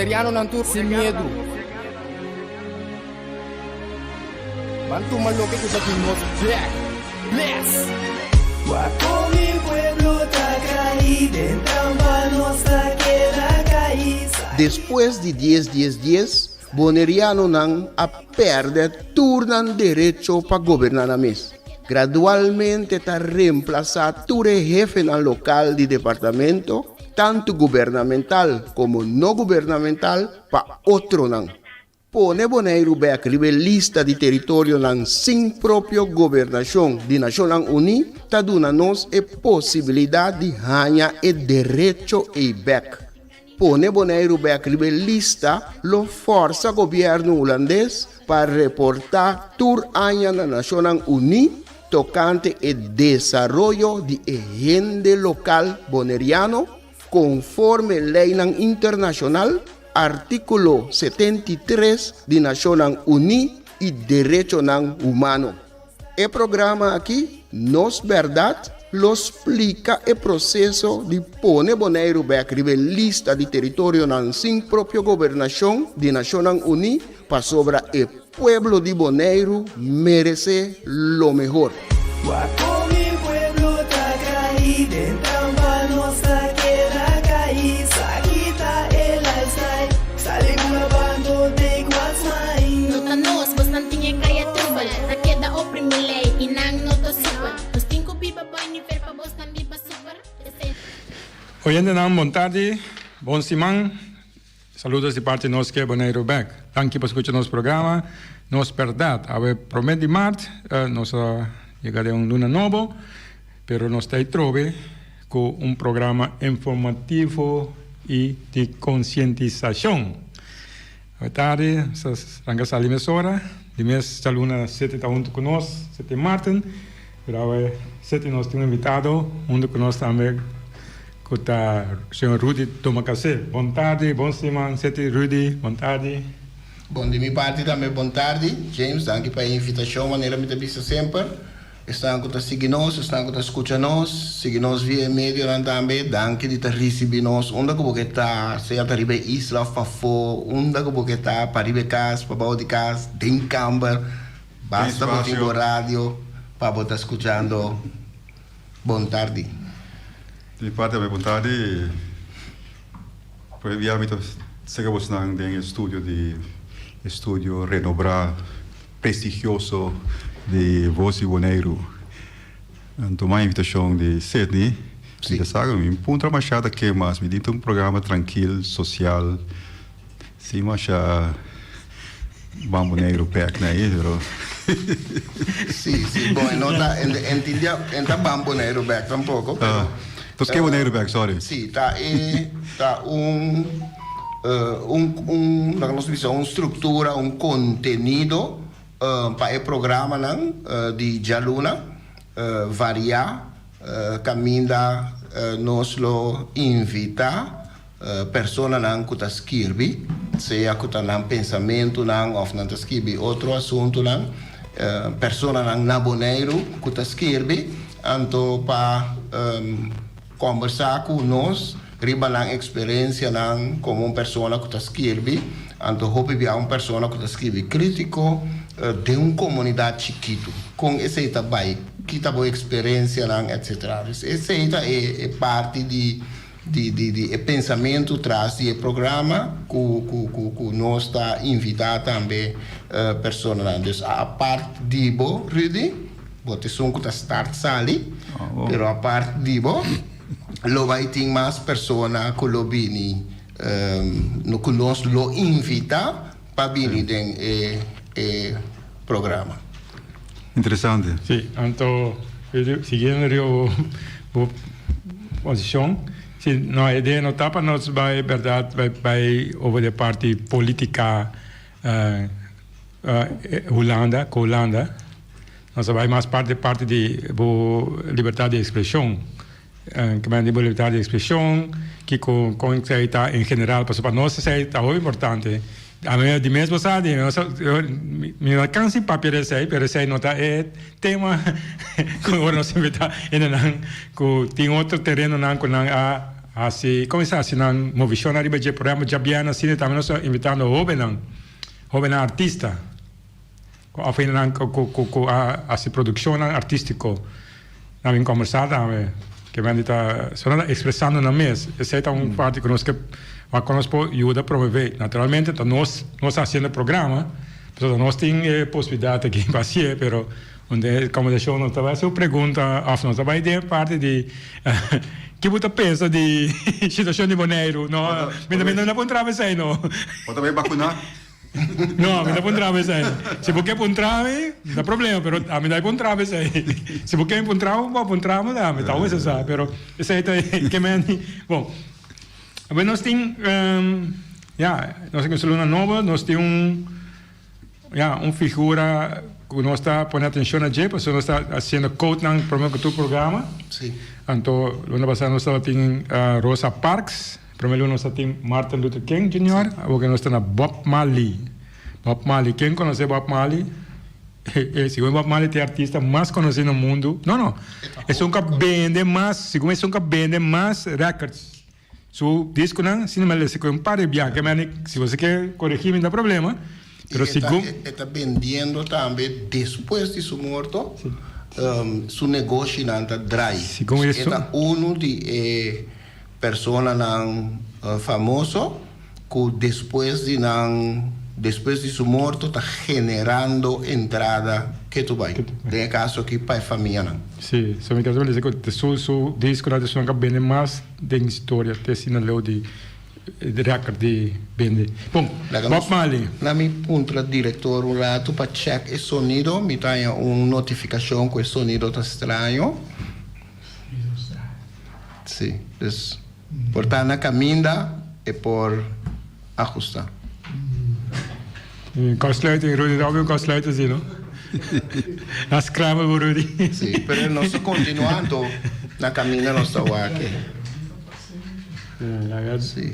Bonerianonan tur sin miedu. Ban tuma loke ku ta di nos bek. Bless! Wak kon mi pueblo ta kai den trampa nos ta keda kai. Despues di dies dies dies, Bonerianonan a pèrdè tur nan derecho pa goberná nan mes. Gradualmente ta remplasá tur e hefenan lokal di departamento, tantu gubernamental komo no gubernamental, pa otronan. Pone Boneiru bèk riba e lista di teritorionan sin propio gobernashon di Nashonnan Uní ta duna nos e posibilidat di haña e derecho ei bèk. Pone Boneiru bèk riba e lista lo fòrsa gobièrnu hulandes pa reportá tur aña na Nashonnan Uní tokante e desaroyo di e hende lokal boneriano konforme leinan internashonal, artíkulo 73 di Nashonnan Uní i derechonan humano. E programa aki, Nos Bèrdat, lo splika e proseso di pone Boneiru bèk riba e lista di teritorionan sin propio gobernashon di Nashonnan Uní pasobra e pueblo di Boneiru meresé lo mehor. Wak kon mi pueblo ta kai den trampa nos ta keda kai sa kita e lifestyle sali bula bando take what's mine. No ta nos, bosnan tin e kaya trubel Ta keda oprimi lei i nan no ta supel Nos tin ku biba boy nivel pa bosnan biba super Esei. Oyentenan bon tardi, bon siman. Saludos di parti nos ke Boneiru bek. Danki pa skucha nos programa Nos Bèrdat. Awe promé di mart nos a yega den un luna nobo, pero nos ta ei trobe ku un programa informativo i di konsientisashon. Awe tardi nos a ranka sali mesora, di mes djaluna Seti ta huntu ku nos, Seti Marten, pero awe Seti nos tin un invitado huntu ku nos tambe. Ku ta señor Rudy Domacassé. Bon tardi, bon siman, Seti Rudy, bon tardi. Bon di mi parti tambe bon tardi, James, danki pa e invitashon manera mi ta bisa semper. Esnan ku ta sigui nos, esnan ku ta skucha nos, sigui nos via e medionan tambe, danki di ta risibí nos unda ku bo ke ta, sea ta riba e isla òf pafó, unda ku bo ke ta, pariba e kas, pabou di kas, den kamber, basta bo tin bo radio pa bo ta skuchando. Bon tardi. Di mi parti tambe bon tardi. Por e bia mi ta sega bosnan den e studio di e studio renobrá prestigioso di Voz di Boneiru. Anto tuma invitashon di Sidney, mi ta sa ku mi puntra mashá ta ke mas, mi tin ta un programa trankil, sosial. Si masha bambu negro pek na ei pero. Si, si, bon e no ta en tin dia en ta bambu negro bek tampoco pero. Tos ke Boneiru bek, sorry. Si, ta e ta un un un laga nos bisa un struktura, un kontenido pa e programanan di djaluna variá kaminda nos lo invitá Personanan ku ta skirbi, sea ku ta nan pensamentunan òf nan ta skirbi otro asuntunan, personanan na Boneiru ku ta skirbi, anto pa kòmbersá ku nos riba nan eksperensianan komo un persona ku ta skirbi, anto hopi bia un persona ku ta skirbi krítiko den un komunidat chikitu, kon esei ta bai, ki ta bo eksperensianan, etsetera. Dus esei ta e parti di. Di di di e pensamentu tras di e programa ku ku ku ku nos ta invitá tambe personanan. Dus apart di bo Rudy, bo ta esun ku ta start sali, pero apart di bo lo bai tin mas persona ku lo bini ku nos lo invitá pa bini den e e programa. Interesante. Sí, anto siguiendo riba bo posicion, si no e idea no ta pa nos bai berdad bai bai over de parti politica Hulanda cu Hulanda, nos a bai mas parti parti di bo libertad di expresion, kimen di bo libertad di expresion, kico con esey ta en general, pasobra pa nos esey ta hopi importante. Ami di mes bo sa di mi no alcansa di papia di esey pero esey no ta e tema cu ora nos invita hendenan cu tin otro terenonan cu nan a. hasi kuminsá hasi nan movishonnan riba dje. Por ehèmpel djabièrnè asina tambe nos ta invitando hóbennan, hóbennan artista ku òf hendenan ku a hasi produkshonnan artístiko. Nan bin kòmbersá tambe. Ke men di ta so nan ta ekspresando nan mes. Esei ta un parti ku nos ke wak kon nos por yuda promové. Naturalmente ta nos nos ta hasiendo e programa, pasobra nos tin e posibilidat aki pa hasié, pero Un den e conversacion nos ta bai haci un pregunta of nos ta bai den e parti di ki bo ta pensa di situacion di Boneiru. No, mi ta mi no puntra bo esey no. Bo ta bai bacuna? No, mi ta puntra bo esey. Si bo ke puntra mi, no ta problema, pero ami ta bai puntra bo esey. Si bo ke mi puntra bo, bo puntra mi tambe, ta bo sa, pero esey ta ke men bon. Awe nos tin, ya, nos tin un luna nobo, nos tin un. Ya, un figura ku nos ta pone atenshon na dje, pasobra nos ta hasiendo koutnan promé ku tur programa. Sí. Anto luna pasá nos tabatin Rosa Parks, promé luna nos tabatin Martin Luther King Junior, awor ke nos ta na Bob Marley. Bob Marley, ken konosé Bob Marley? Segun Bob Marley ta e artista mas konosí na mundu. No, no, esun ku a bende mas, segun esun ku a bende mas records. Su disconan si no me lesa cu un par de biaha ke meni si boso ke coregi mi no ta problema pero segun. E ta bendiendo tambe despues di su morto su negoshinan ta draai. Segun e ta uno di e personanan famoso cu despues di nan despues di su morto ta generando entrada ketu bai den e caso aki pa e famianan. Si, so mi ta bisa cu su su disconan ta esun cu a bende mas den historia te asina leu di record di bende. Bon, Bob Marley. Na mi puntra director un rato pa check e sonido, mi ta haña un notificacion cu e sonido ta straño. Si, dus por ta na caminda e por ahusta. Kortsluiting, Rudy, ta hopi un kortsluiting si no? Na scramble bo Rudy. Si, pero nos ta continua anto na caminda nos ta wak. Si.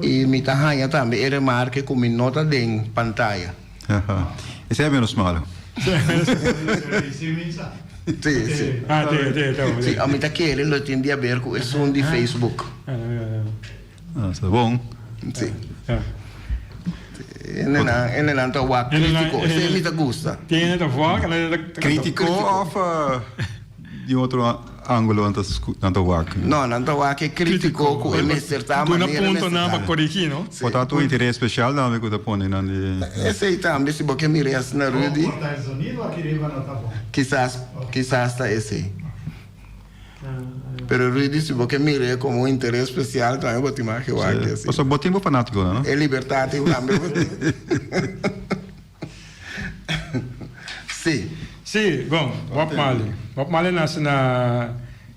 Y mi ta haña tambe e remarke cu mi no ta den pantaya. Esei a menos malo. Sí, sí. Ah, te, te, te. Sí, a mi ta kere lo tin di haber cu esun di Facebook. Ah, sta bon. Sí. Hendenan, hendenan ta wak critico. Esei mi ta gusta. Tiene ta wak, en ta Critico of di un otro angulo nan ta nan ta wak? No, nan ta wak e critico cu e mester ta Duna manera punto mester nan ta. pa corigi, no? Por ta tu interes special tambe cu ta pone nan di. Esei tambe si bo ke mira asina Rudy. Oh, por ta e sonido aki riba no ta bon. Kisas, kisas ta esei. Pero Rudy si bo ke mir'é komo un interes spesial tambe bo tin mag wak Sí. así. Pasobra bo tin bo fanátikonan, no? E libertat ei tambe bo tin. Sí. Sí, bon, Bob Marley. Bob Marley nase na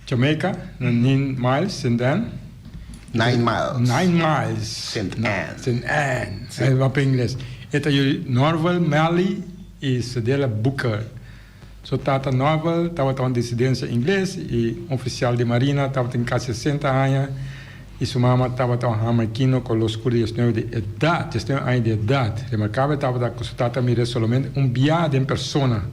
Jamaica, na Nine Miles, Sint Anne. Nine Miles. Nine Miles. Sint Anne. Sint Anne. E papia ingles. E ta yu Norval Marley i Cedella Booker. Su tata Norval tabata un disidencia ingles y un oficial di marina, tabatin casi sesenta aña, y su mama tabata un hamaikino color oscuro di diesnuebe di edad, diesnuebe aña di edad. Remarcabel tabata cu su tata mir'é solamente un bia den persona,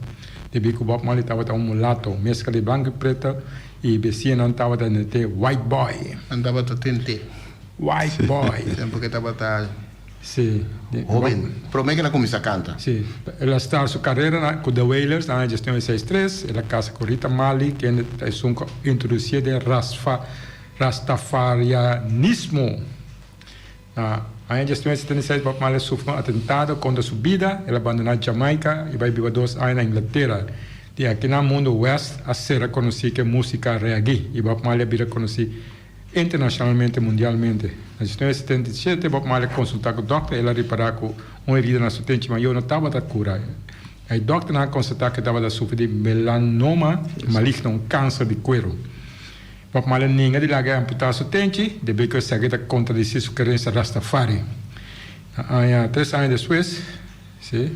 debí cu Bob Marley tabata un mulato, mezcla di blanco y preto, y beciñanan tabata net'é white boy. Nan tabata tent'é. White boy. Tempo cu e tabata. Sí. Hoben, promé ku el a kuminsá kanta. Sí. El a start su karera na ku The Wailers na aña diesnuebe seis tres. El a kasa ku Rita Marley, kende ta esun ku a introdusié den rasfa rastafarianismo. Na aña diesnuebe setenta i seis Bob Marley a sufri un atentado kontra su bida. El a bandoná Jamaica i bai biba dos aña na Inglatera. Di akinan mundu west a sera konosí ku e músika reggae i Bob Marley a bira konosí Internacionalmente mundialmente. Na 1977 Bob Marley a consulta cu dokter, el a ripara cu un herida na su tenchi mayor no tabata cura. E dokternan a constata cu e tabata sufri di melanoma maligno, un cancer di cuero. Bob Marley a ninga di laga e amputa su tenchi, debí cu esaki ta contradici su creencia Rastafari. Na aña tres aña despues, si.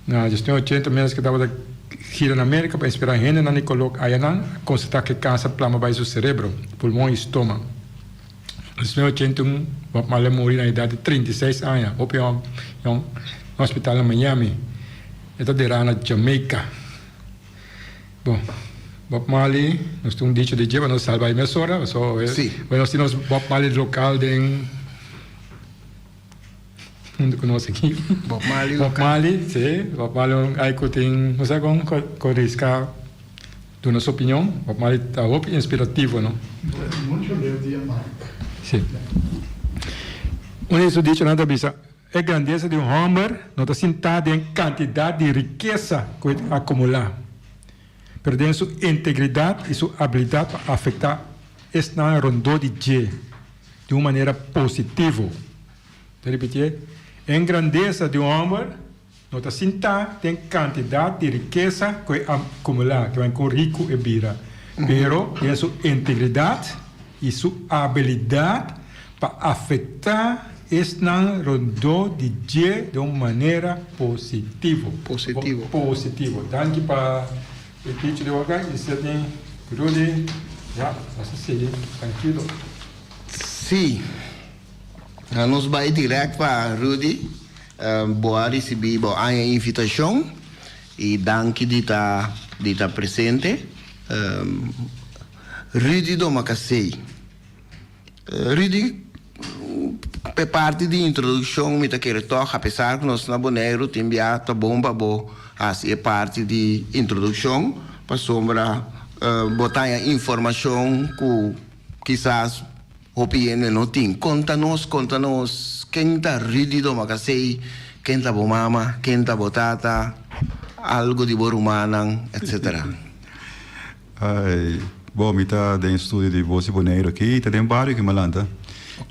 Na 1980 mientras ke tabata gira na Merka pa inspirá hendenan di koló ayanan, a konstatá ku e kanser plama bai su serebro, pulmon i stoma. Na 1981 Bob Marley a muri na edat di 36 aña, hopi yòn, na un hospital na Miami. E ta derá na Jamaica. Bon. Bob Marley, nos tin un dicho di dje, pa nos salba e mesora, paso nos tin nos Bob Marley local den hunto cu nos aki. Bob Marley local. Bob Marley, si. Bob Marley un ay cu tin, no sa con, cu risca duna su opinion. Bob Marley ta hopi inspirativo, no? Mucho leu di e mic. Si. Un di su dichonan ta bisa. E grandesa di un hòmber no ta sintá den kantidat di rikesa ku e ta akumulá, pero den su integridat i su abilidat pa afektá esnan rondó di dje di un manera positivo. Ta ripitié, E grandesa di un hòmber no ta sintá den kantidat di rikesa ku e akumulá, ke men kon riku e bira, pero den su integridat i su abilidat pa afektá esnan rondó di dje den un manera positivo. Positivo. Positivo. Danki pa e dicho di Wolfgang i Sidney Rudy. Ya, nos a sigui trankilo. Sí. Nos bai direct pa Rudy. Bo a ricibi bo aña invitacion y danki di ta di ta presente. Rudy Domacassé. Rudy, p'e parti di introduccion mi ta kere tog, apesar cu nos na Boneiru tin bia ta bon pa bo haci e parti di introduccion, pasobra bo ta haña informacion cu kisas hopi hende no tin. Conta nos, conta nos ken ta Rudy Domacassé, ken ta bo mama, ken ta bo tata, algo di bo rumannan, etcetera. Ai, bo, mi ta den studio di Voz di Boneiru aki, ta den bario ki mi a lanta.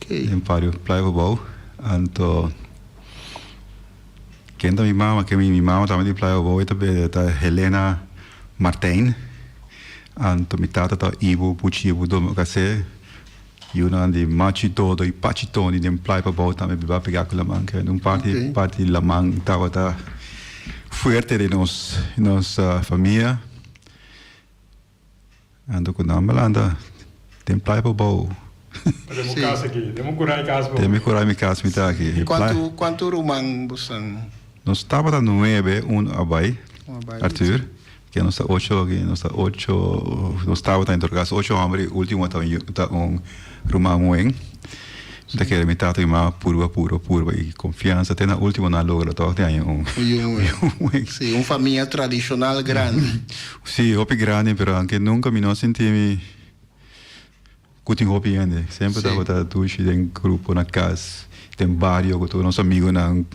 Den bario Playa Pabou. Anto, ken ta mi mama? Ken mi mama tambe di Playa Pabou, e ta ta Helena Martijn. Anto mi tata ta Ivo Buchi Ivo Domo Kase. Yunan di Machi Dodo i Pachi Toni den Playa Pabou tambe biba pegá ku laman. Ke un parti parti laman tabata fuerte den nos nos famia. Ando ku nan balanda den playa pabou. Den bo kas aki, den bo kurai kas bo. Den mi kurai mi kas mi ta aki. Kuantu kuantu ruman bo san? Nos tabata nuebe, un a bai, Arthur, ke nos ta ocho aki, nos ta ocho, nos tabata en todo kaso ocho homber i ultimo ta ta un ruman muhen. Mi ta kere mi tata i mama purba purba purba i konfiansa te na ultimo nan a logra tòg di haña un yu muhé. Sí, un famia tradishonal grandi. Sí, hopi grandi, pero anke nunka mi no a sinti mi ku tin hopi hende. Semper tabata dushi den grupo na kas, den bario ku tur nos amigunan.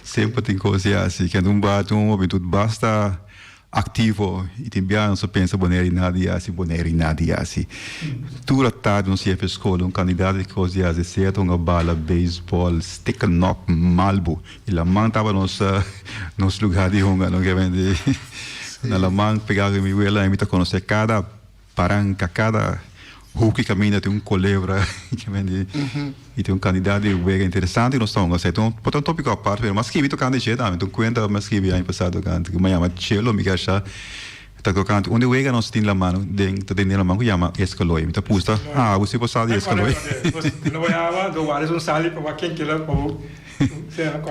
Semper tin kos di hasi. Kende un ba tin un hubentut basta Activo y tin bia nos a pensa Bonaire y nada di haci, Bonaire y nada di haci. Tur a tardi nos jefe scol un cantidad di cos di haci, sea ta hunga bala, baseball, stick and knock, malbo. Y laman tabata nos nos lugar di hunga, no ke mende. Na laman pega cu mi wela y mi ta conoce cada Baranka kada hoek i kaminda tin un kolebra i tin un kandidat di wega interesante ku nos ta hunga. Esei ta un por ta un topiko apart pero mi a skibi tokante dje tambe. Ta un kuenta mi a skibi aña pasado tokante ku mi a yama Chelo mi kersha ta tokante un di wega nos tin laman den ta den laman ku yama Eskaloi. Mi ta pusta awe si bo sa di Eskaloi.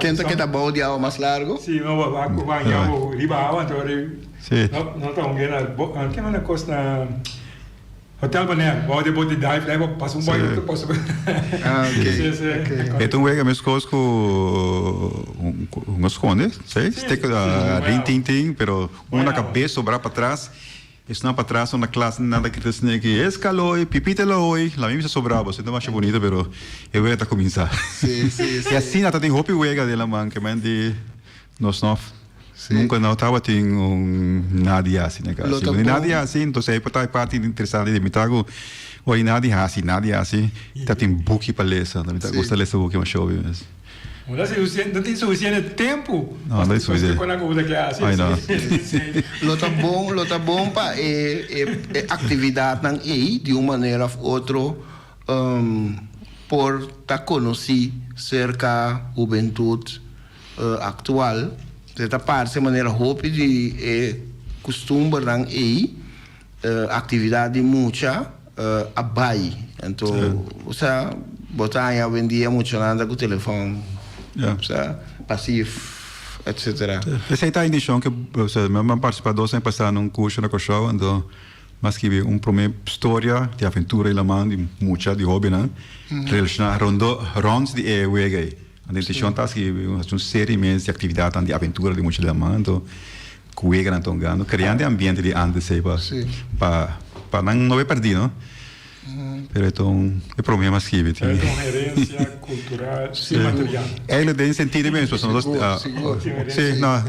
Ken ta keda bou di awa mas largo? Sí, no bo a baña bo riba awa anto ri no ta un gena bo ke manda kos na Hotel Bonaire bou di bo di dive dai bo pasa un boi otro pasa Ah ok ok. E ta un wega meskos ku un skonde, sí, stik rin tin tin pero un na kabes sobra patras. Esnan patras na klas nan ta grita asina ki, Es kaloi, pipita lo hoi. La mi bisa sobra bo, ta masha bunita pero e wega ta kuminsá. Sí, sí, sí. I asina ta tin hopi wega den laman ke men di nos no nunka no tabatin un nadi hasi na kas. Lo ta Si nadi bon. hasi entonces ei por ta e parti interesante di mi ta ku oi nadi hasi, nadi hasi ta tin buki pa lesa. Mi ta gusta lesa buki masha hopi mes. No ta suficiente, no tin suficiente tempu. No, no tin suficiente. Con la cosa que hace. Ay, no. Lo ta bon, lo ta bon pa e e e actividadnan ei di un manera of otro por ta conoci cerca hubentud actual. Se ta parce manera hopi di e custumbernan ei, actividad di mucha a bai. Anto, osea, bo ta haña awendia muchanan ta ku telefòn. Osea, pasif. Etcetera. Esei ta indishon ke mi a partisipa dos aña pasá na un kurso na Kòrsou anto mi a skibi un promé storia di aventura di laman di mucha di hóbennan relashoná rondó rònt di e wega ei. Anto intishon ta skibi hasi un serie mes di aktividatnan di aventura di mucha di laman anto ku weganan ta hungando kreando e ambiente di ántes ei pa pa nan no bay pèrdí no. Pero e ta un e prome mas skibi tin. E ta un herencia cultural inmaterial. Eigenlijk den sentido mes pasobra nos Sigur, sigur. Si, no.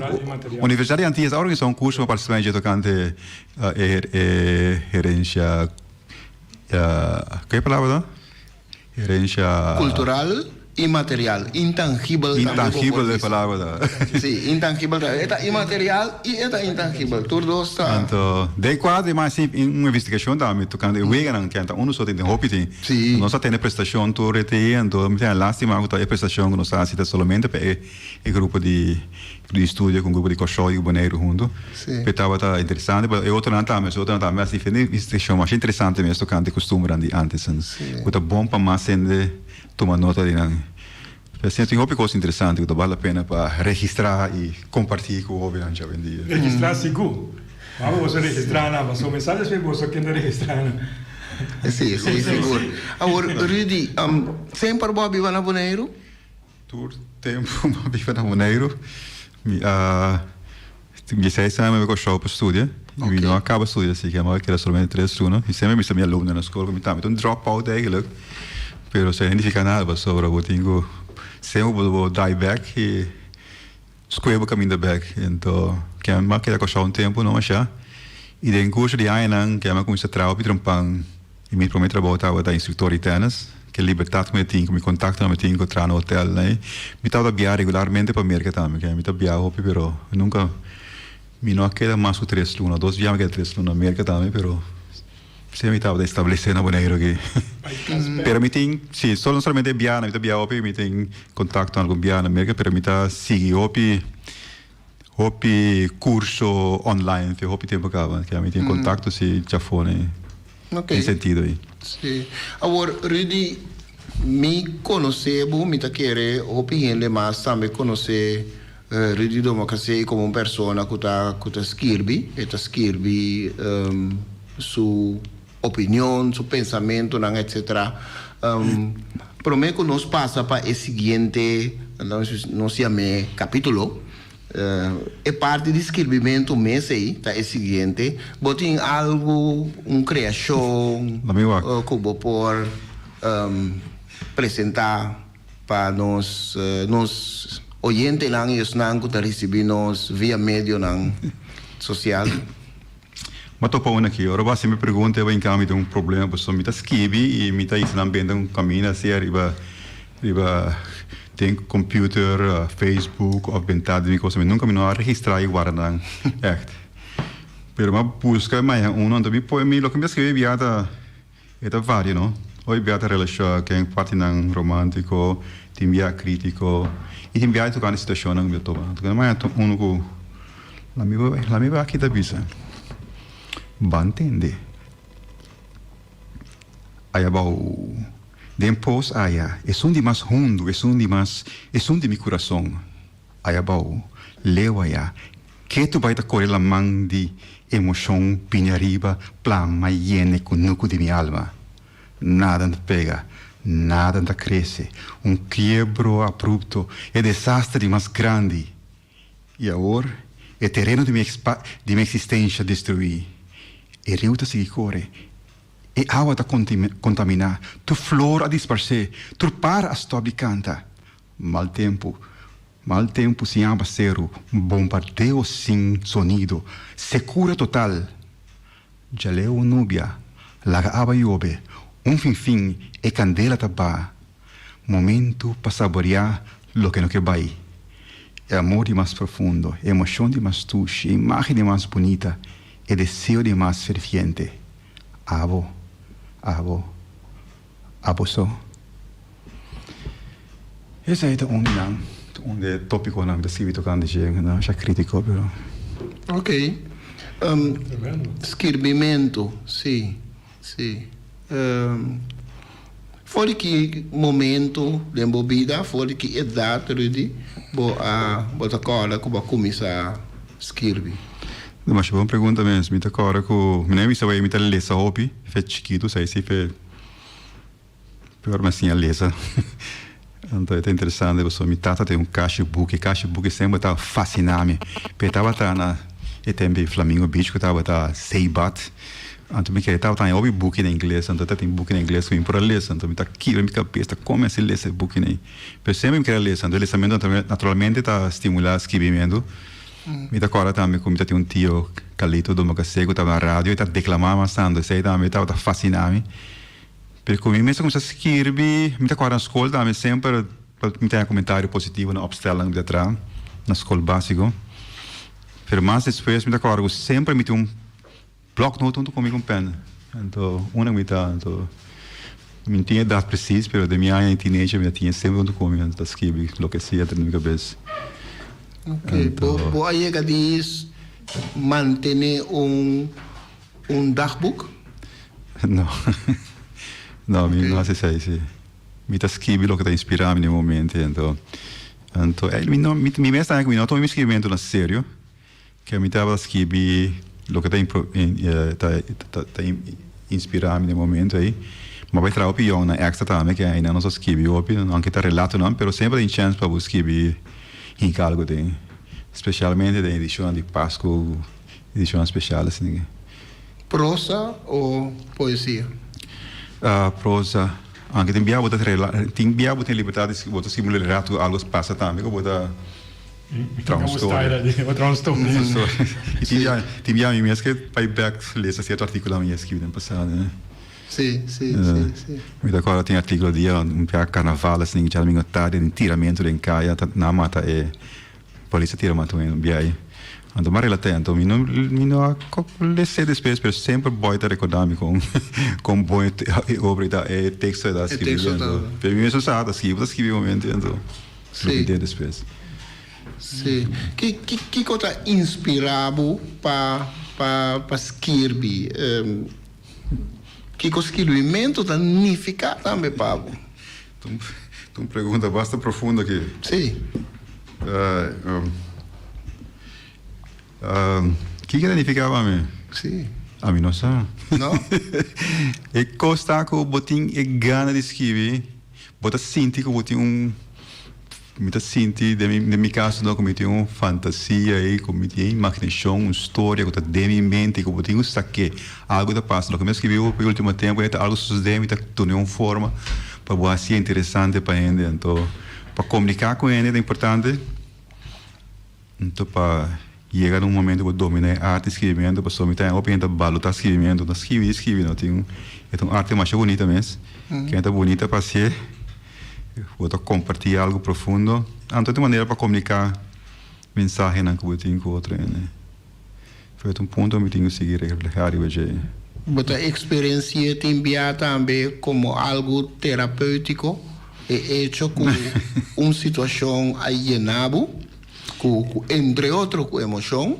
Universidad di Antillas a organisa un curso pa participa dje tocante e herencia ke e palabra ta? Herencia. Cultural inmaterial, intangibel tambe bo por Intangibel e bisa. palabra ta. Sí, intangibel ta. E ta inmaterial i e ta intangibel. Tur dos ta. Anto, den kuadro di mas un investigashon tambe tokante e weganan ku ta unu so tin, tin hopi tin. Sí. Nos a tene prestashon tur e te, anto mi ta lastima ku ta e prestashon ku nos a hasi ta solamente pa e e grupo di di estudio ku un grupo di Kòrsou i Boneiru huntu. Sí. Pe tabata interesante, pero e otronan tambe, su otronan tambe a hasi diferente investigashon masha interesante mes tokante kustumbernan di ántes. Sí. Ku ta bon pa mas hende. Tuma nota di nan. Asina tin hopi kos interesante ku ta bal la pena pa registrá i kompartí ku hóbennan djawendia. Registrá sigur. Wou boso registrá nan, pasobra mi sa despues boso ken ta registrá nan. Sí, sí, sigur. Awor, Rudy, semper bo a biba na Boneiru? Tur tempu mi a biba na Boneiru. Mi a tin dieseis aña mi a bai Kòrsou pa studia i mi no a kaba studia así ke mi a keda solamente tres luna. Mi semper a bisa mi alumnonan na skol ku mi tambe ta un drop out eigenlijk pero esei no nifiká nada pasobra bo tin ku semper bo bo dai bèk i skohe bo kaminda bèk. Ento ke mi a keda Kòrsou un tempu no masha i den kurso di añanan ke mi a kuminsá traha hopi trompan. I mi prome trabou tabata instruktor di tènis. Ke libertat ku mi a tin ku mi kontaktonan mi tin ku traha na hotel nei. Mi tabata biaha regularmente pa Merka tambe. Ke mi ta biaha hopi pero nunka mi no a keda mas ku tres luna. Dos biaha mi a keda tres luna na Merka tambe pero semper mi tabata establesé na Boneiru aki. Pero mi tin, si, no solamente e biaha mi ta biaha hopi, mi tin kontakto algun biaha na Merka pero mi ta sigui hopi. Hopi curso online te hopi tempo caba ke ami tin contacto si chafone den sentido ei. Si. Awor Rudy mi conoce bo mi ta kere hopi hende mas tambe conoce Rudy Domacassé como un persona cu ta cu ta skirbi e ta skirbi su opinion su pensamentonan etcetera prome cu nos pasa pa e siguiente nos yam'e capitulo. E parti di skirbimentu mes ei ta e siguiente, Bo tin algu, un kreashon ku bo por presentá pa nos nos oyentenan i esnan ku ta risibí nos via medionan sosial? Bo a topa un aki. Ora bo hasi mi pregunta e mi tin un problema pasobra mi ta skibi i mi ta hisa nan benta un kaminda asi ariba riba den computer, Facebook of benta di mi cosa. Mi nunca mi no a registra i warda nan echt. Pero mi a busca i maya uno anto mi pone mi loke mi a skibi bia ta e ta varia no. Hopi bia ta relaciona ken partinan romantico, tin bia critico i tin bia tocante situacionnan ku mi ta topa. Anto mi a maya uno ku la mi la mi aki ta bisa, Ban tende ayabou. Den pos aya, esun di mas hundu, esun di mas, esun di mi kurason. Aya abou, leu aya, ketu bai ta kore laman di emoshon bini ariba, plama yene kunuku di mi alma. Nada n'ta pega, nada n'ta krese, un kiebro abrupto, e desaster di mas grandi. I awor e tereno di mi di mi eksistensha destruí. E riu ta sigui kore, e awa ta kontaminá, tur flor a disparsé, tur para a stòp di kanta. Mal tempu, mal tempu sin awaseru, bombardeo sin sonido, sekura total. Djaleu nubia, laga awa yobe, un finfin e kandela ta ba. Momentu pa saboreá loke no ke bai. E amor di mas profundo, e emoshon di mas dushi, e imágen di mas bunita, e deseo di mas ferviente. Abo, abo, abo so. Esei ta un di nan, ta un di e tópikonan ku ta skibi tokante dje, ku ta masha krítiko, pero. Ok. Skirbimentu, sí, sí. For di ki momento den bo bida, for di ki edat, Rudy, bo a bo ta kòrda ku bo a kuminsá skirbi? Masha bon pregunta mes. Mi ta kòrda ku mi no a bisa wei mi ta lesa hopi, fe chikitu, sa esi fe peor mi a siña lesa. Anto e ta interesante pasobra mi tata tin un kashi buki, e kashi buki semper ta fasina mi. Pero e tabata na e tempu di Flamingo Beach ku tabata zeebad. Anto mi kere tabata haña hopi buki na ingles, anto ta tin buki na ingles ku mi por a lesa, anto mi ta kibra mi kabes ta kome asi lesa e bukinan ei. Pero semper mi kere a lesa, anto e lesamentu naturalmente ta stimulá skibimentu. Mi ta kòrda tambe ku mi ta tin un tio Calito Domacassé ku tabata na radio, e ta deklamá mas tantu, esei tambe tabata fasiná mi. Pero ku mi mes a kuminsá skirbi, mi ta kòrda na skol tambe semper mi ta haña komentario positivo na opstelling ku mi ta traha na skol básiko. Pero mas despues mi ta kòrda ku semper mi tin un Bloknoot huntu ku mi ku pen. Anto unda mi ta anto mi no tin edat presis pero den mi aña di teenager mi ta tin e semper huntu ku mi anto ta skibi loke sea ta den mi kabes. Ok, bo bo a yega di mantene un un dagboek? No, no mi no hasi esei si. Mi ta skibi loke ta inspira mi den e momento anto anto mi no mi mes ta haña ku mi no tuma mi skibimentu na serio. Ke mi tabata skibi loke ta ta inspirá mi den momento ei. Mi a bai traha hopi yòngnan èkstra tambe ke einan nos a skibi hopi, aunke ta relatonan, pero semper tin chèns pa bo skibi hinka algu den, spesialmente den edishonnan di Pasku, edishonnan spesial asina. Prosa o poesia? Prosa. Aunke tin bia bo ta tin bia bo tin libertad di bo ta skibi un relato ku algu a pasa tambe ku bo ta. Traha un storia. Bo traha un storia. I tin bia, tin bia mi mes ke bai bek lesa sierto artíkulo mi a skibi den pasado. Sí, sí, sí, sí. Mi ta kòrda tin artíkulo dia un bia karnaval asin djadumingu tardi den tiramentu den kaya ta nan a mata e polis a tira mata un bia ei. Anto mi a relat'é anto mi no mi no a les'é despues pero semper boy ta rekordá mi kon kon bon e obra ei ta e teksto ei ta skibi anto pero mi mes no sa ta skibi bo ta skibi e momento anto. Sí. Despues. Sí. Ki, ki, kiko ta inspirá bo pa, pa, pa skirbi? Um, kiko skirbimentu ta nifiká tambe pa bo? Ta un, ta un pregunta basta profundo aki. Sí. Uh, um, um, kiko ta nifiká pa mi? Sí. Ami no sa. No? E kos ta ku bo tin e gana di skirbi. Bo ta sinti ku bo tin un, mi ta sinti den mi den mi kaso no ku mi tin un fantasia ei ku mi tin imaginashon un storia ku ta den mi mente ku bo tin ku sak'é algu ta pasa loke mi a skibi e ultimo tempu ei ta algu sosodé mi ta dun'é un forma pa bo hasié interesante pa hende anto pa komuniká ku hende ta importante. Anto pa yega na un momento ku domina e arte di skibimentu pasobra mi ta hopi hende ta balotá skibimentu ta skibi i skibi no tin e ta un arte masha bunita mes kende ta bunita pa hasié bo ta kompartí algu profundo anto ta un manera pa komuniká mensahenan ku bo tin ku otro hende pero ta un punto mi tin ku sigui reflehá riba dje. Bo ta eksperensi'é tin bia tambe komo algu terapéutiko e echo ku un situashon a yena bo? Ku ku entre otro ku emoshon,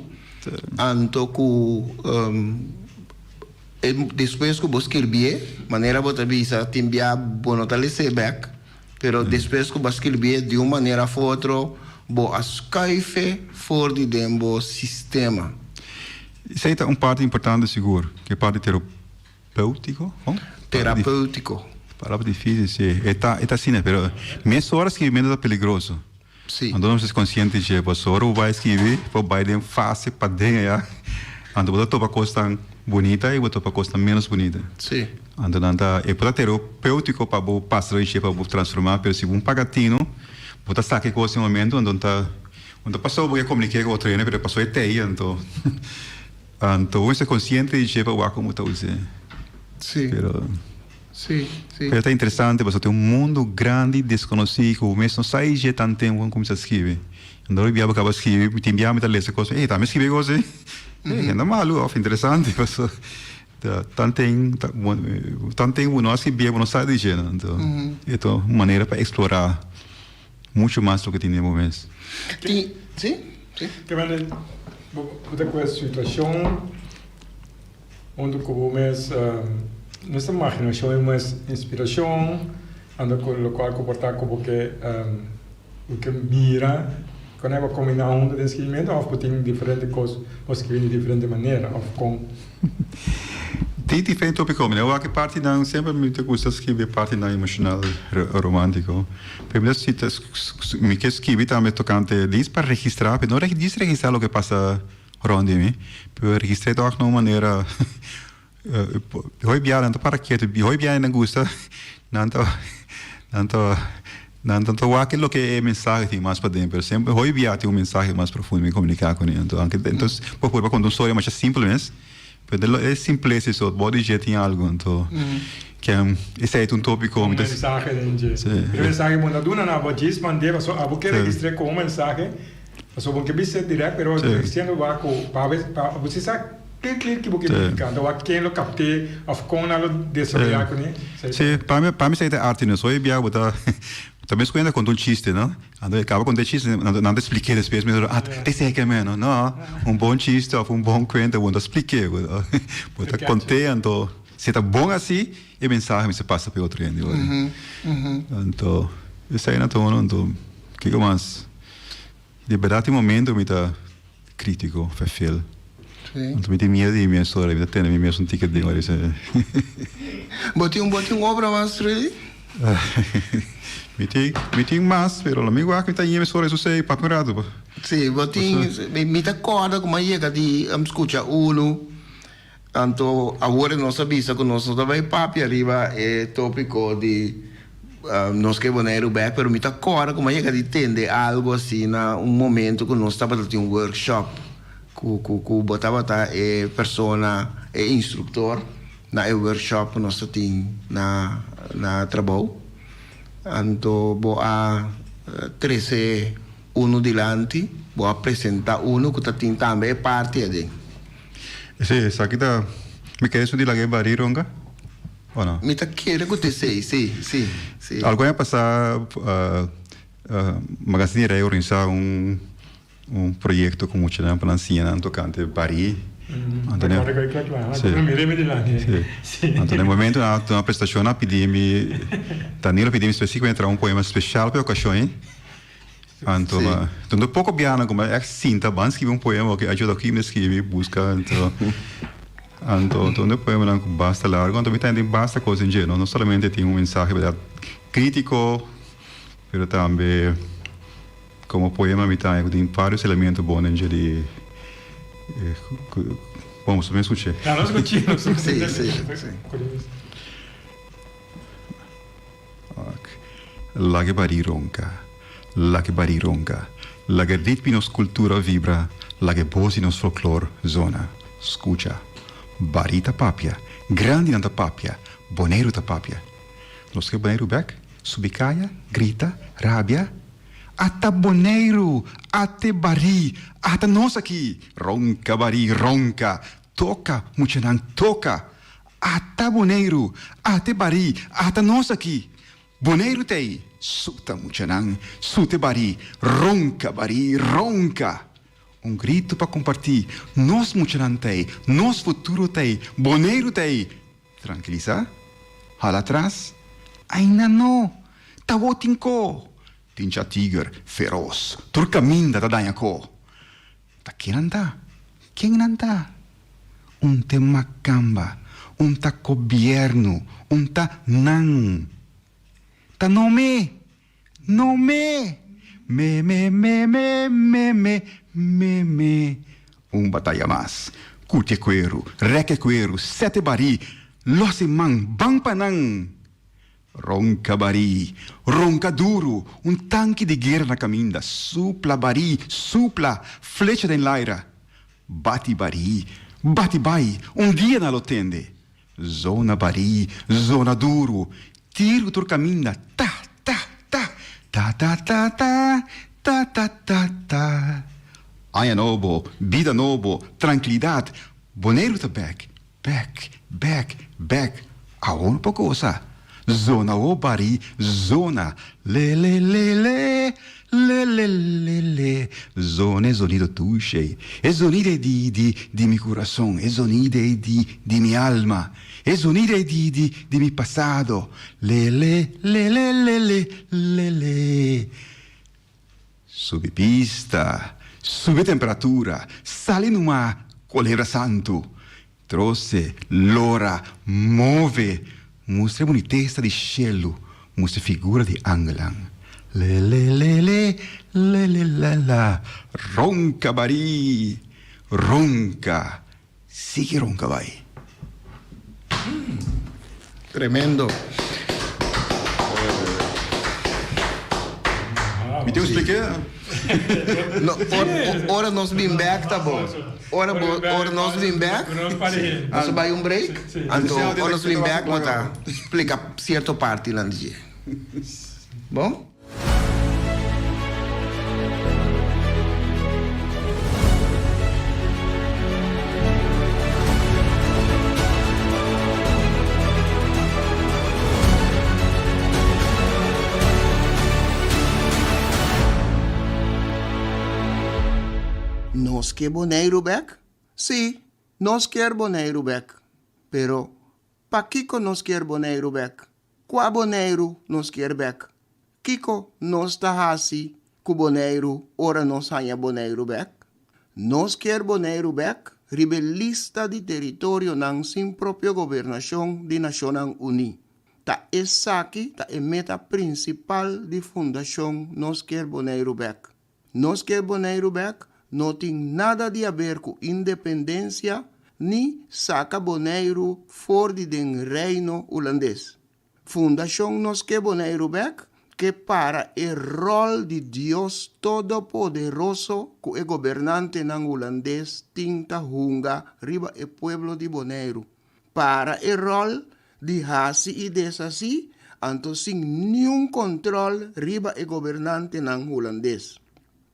anto ku e despues ku bo skirbié, manera bo ta bisa tin bia bo no ta les'é bèk, pero despues ku bo a skirbié di un manera òf otro bo a skuif'é for di den bo sistema. Esei ta un parti importante sigur, ku e parti terapeutiko, kon? Terapeutiko. Palabra difísil, si. E ta e ta asina, pero mesora skirbimentu ta peligroso. Sí. Anto nos es konsiente dje, pasobra ora bo bai skibi, bo bai den fase paden aya, anto bo ta topa kosnan bunita i bo topa kosnan ménos bunita. Sí. Anto nan ta, e por ta terapéutiko pa bo pasa dor dje, pa bo transformá, pero si bo un paga tino, bo ta saka e kos den momento, anto ta, no ta pasobra bo ke komuniké ku otro hende, pero pasobra e t'ei, anto, anto bo mester konsiente di dje pa wak komo bo ta us'é. Sí. Pero. Sí, sí. Pero ta interesante pasobra tin un mundu grandi deskonosí ku bo mes no sa i dje tan tempu ku kuminsá skibi. Anto hopi bia bo kaba skibi, tin bia mi ta lesa kos, ey tambe skibi e kos ei? Ey hende malu òf interesante pasobra ta tan ten tan ten ku bo no a skibié bo no sa di dje no. Anto e ta un manera pa eksplorá muchu mas loke tin den bo mes. Tin, sí, sí. Ke manera bo ta ku e situashon huntu ku bo mes? Nos ta imaginashon i mes inspirashon, anda ku lokual ku por ta ku bo ke bo ke mira kon e bo kombiná huntu den skirbimentu òf bo tin diferente kos bo skirbi di diferente manera òf kon? Tin diferente tópiko. Mi ta wak e partinan, semper mi ta gusta skirbi e partinan emoshonal romántiko. Pero mi ta sita mi ke skirbi tambe tokante dins pa registrá, pero no dins registrá loke pasa rònt di mi, pero registr'é tòg na un manera. Hopi biaha nan ta para ketu, hopi biaha nan gusta, nan ta nan ta nan ta wak loke e mensahe tin mas paden, pero semper hopi biaha tin un mensahe mas profundo mi komuniká kuné. Anto anke entos bo por konta un storia masha simpel mes, pero den e simplesa esei bo di dje tin algu, anto ken esei ta un topiko Un mensahe den dje. E mensahe bo ta duna nan abo djis mand'é pasobra abo ke registr'é komo mensahe, pasobra bo ke bis'é dirèkt pero siendo wak ku pa bo si sa. Klik klik ki bo ke nifiká? Anto wak ken lo kapt'é òf kon nan lo desaroyá kuné? Sí, pa mi pa mi esei ta arte no. Soy bia bo ta ta mes kuenta konta un chiste no. Anto e kaba konta e chiste nan nan ta splik'é despues mi ta ah ta esei ke meno. No, un bon chiste òf un bon kuenta bo no ta splik'é bo bo ta kont'é anto si ta bon asi e mensahe mester pasa pa e otro hende ora. Anto esei nan ta uno anto kiko mas. Di berdad tin momento mi ta critico verveel. Anto mi tin miedo di mi mes ora, mi ta tene mi mes un ticket den ora esei. Bo tin bo tin obra mas Rudy? Mi tin mi tin mas pero lo mi wak mi ta yeme ora esun sei papia un rato. Si bo tin mi ta corda como a yega di scucha uno anto awor nos a bisa cu nos no ta bay papia riba e topico di nos ke Boneiru bek pero mi ta corda como a yega di tende algo asina un momento cu nos tabata tin un workshop cu cu cu bo tabata e persona e instructor na e workshop cu nos ta tin na na trabou anto bo a trece uno dilanti bo a presenta uno cu ta tin tambe e parti aden. Sí, esaki ta. Mi kere esun di laga e barí ronka o no? Mi ta kere ku ta esei, sí, sí, sí. Algun aña pasá Magazine di Rei organisá un un proyekto ku muchanan pa nan siña nan tokante barí. Anto den sí, anto den momento nan a duna prestashon nan a pidi mi, Danilo a pidi mi spesífikamente traha un poema speshal pa e okashon ei. Anto ma donde poko biaha ku mi a sinta ban skibi un poema oke a juda ki mi skibi buska anto anto donde poemanan ku basta largo anto mi ta hende basta kos den dje no no solamente tin un mensahe berdad kritiko pero tambe komo poema mi ta haña ku tin varios elemento bon den dje di bon boso mes skuch'é. Si si si. Laga e barí ronka, laga e barí ronka, laga e ritmo di nos kultura vibra, laga e bos di nos folklor zona. Skucha, barí ta papia, grandinan ta papia, Boneiru ta papia. Nos ke Boneiru bèk, subi kaya, grita, rabia, Ata Boneiru, ate barí, ata nos aki! Ronka barí, ronka, toka muchanan, toka! Ata Boneiru, ate barí, ata nos aki! Boneiru t'ei! Suta muchanan, sute barí, ronka barí, ronka! Un gritu pa kompartí, nos muchanan t'ei, nos futuro t'ei, Boneiru t'ei! Trankilisá, hala atras, ainda no, ta wou tin ko! Tin cha tiger feros, tur kaminda ta daña ko! Ta ken nan ta? Ken nan ta? Un te makamba, un ta gobièrnu, un ta nan. Ta no me! No me! Me me me me me me me me. Un bataya mas. Kuti e kueru, rèk e kueru, sèt e barí, lòs e man, ban pa nan! Ronka barí, ronka duru, un tanki di guera na kaminda, supla barí, supla, flecha den laira. Bati barí, bati bai, un dia nan lo tende. Zona barí, zona duru, tiru tur kaminda, ta, ta, ta, ta ta ta ta, ta ta ta ta. Aña nobo, bida nobo, trankilidat, Boneiru ta bèk, Bek, bek, bek, awor no por gosa. Zona o bari, zona Le le le le, le le le le Zona e zonido tushe E zonide di di di mi kurason E zonide di di mi alma E zonide di di di mi pasado Le le le le le le le le Subi pista, subi temperatura, sali numa kolebra santu. Trose, lora, move, mustra e bunitesa di shelu, mustra e figura di angelnan. Le le le le, le le la la, ronka barí, ronka, sigui ronka bai. Tremendo. Mi tin un spliké. No, ora nos bin bek ta bon. Ora bo, ora nos bin bek, nos a bai un break, anto ora nos bin bek bo ta splika sierto partinan di dje. Bon? Nos ke Boneiru bek? Sí, nos kier Boneiru bek. Pero, pakiko nos kier Boneiru bek? Kua Boneiru nos kier bek? Kiko nos ta hasi ku Boneiru ora nos haña Boneiru bek? Nos kier Boneiru bek riba e lista di teritorionan sin propio gobernashon di Nashonnan Uní. Ta esaki ta e meta prinsipal di Fundashon Nos Kier Boneiru Bek. Nos kier Boneiru bek no tin nada di haber ku independensia ni saka Boneiru for di den Reino Hulandes. Fundashon Nos Ke Boneiru Bek ke para e ròl di Dios Todopoderoso ku e gobernantenan hulandes tin ta hunga riba e pueblo di Boneiru. Para e ròl di hasi i deshasí, anto sin niun kòntròl riba e gobernantenan hulandes.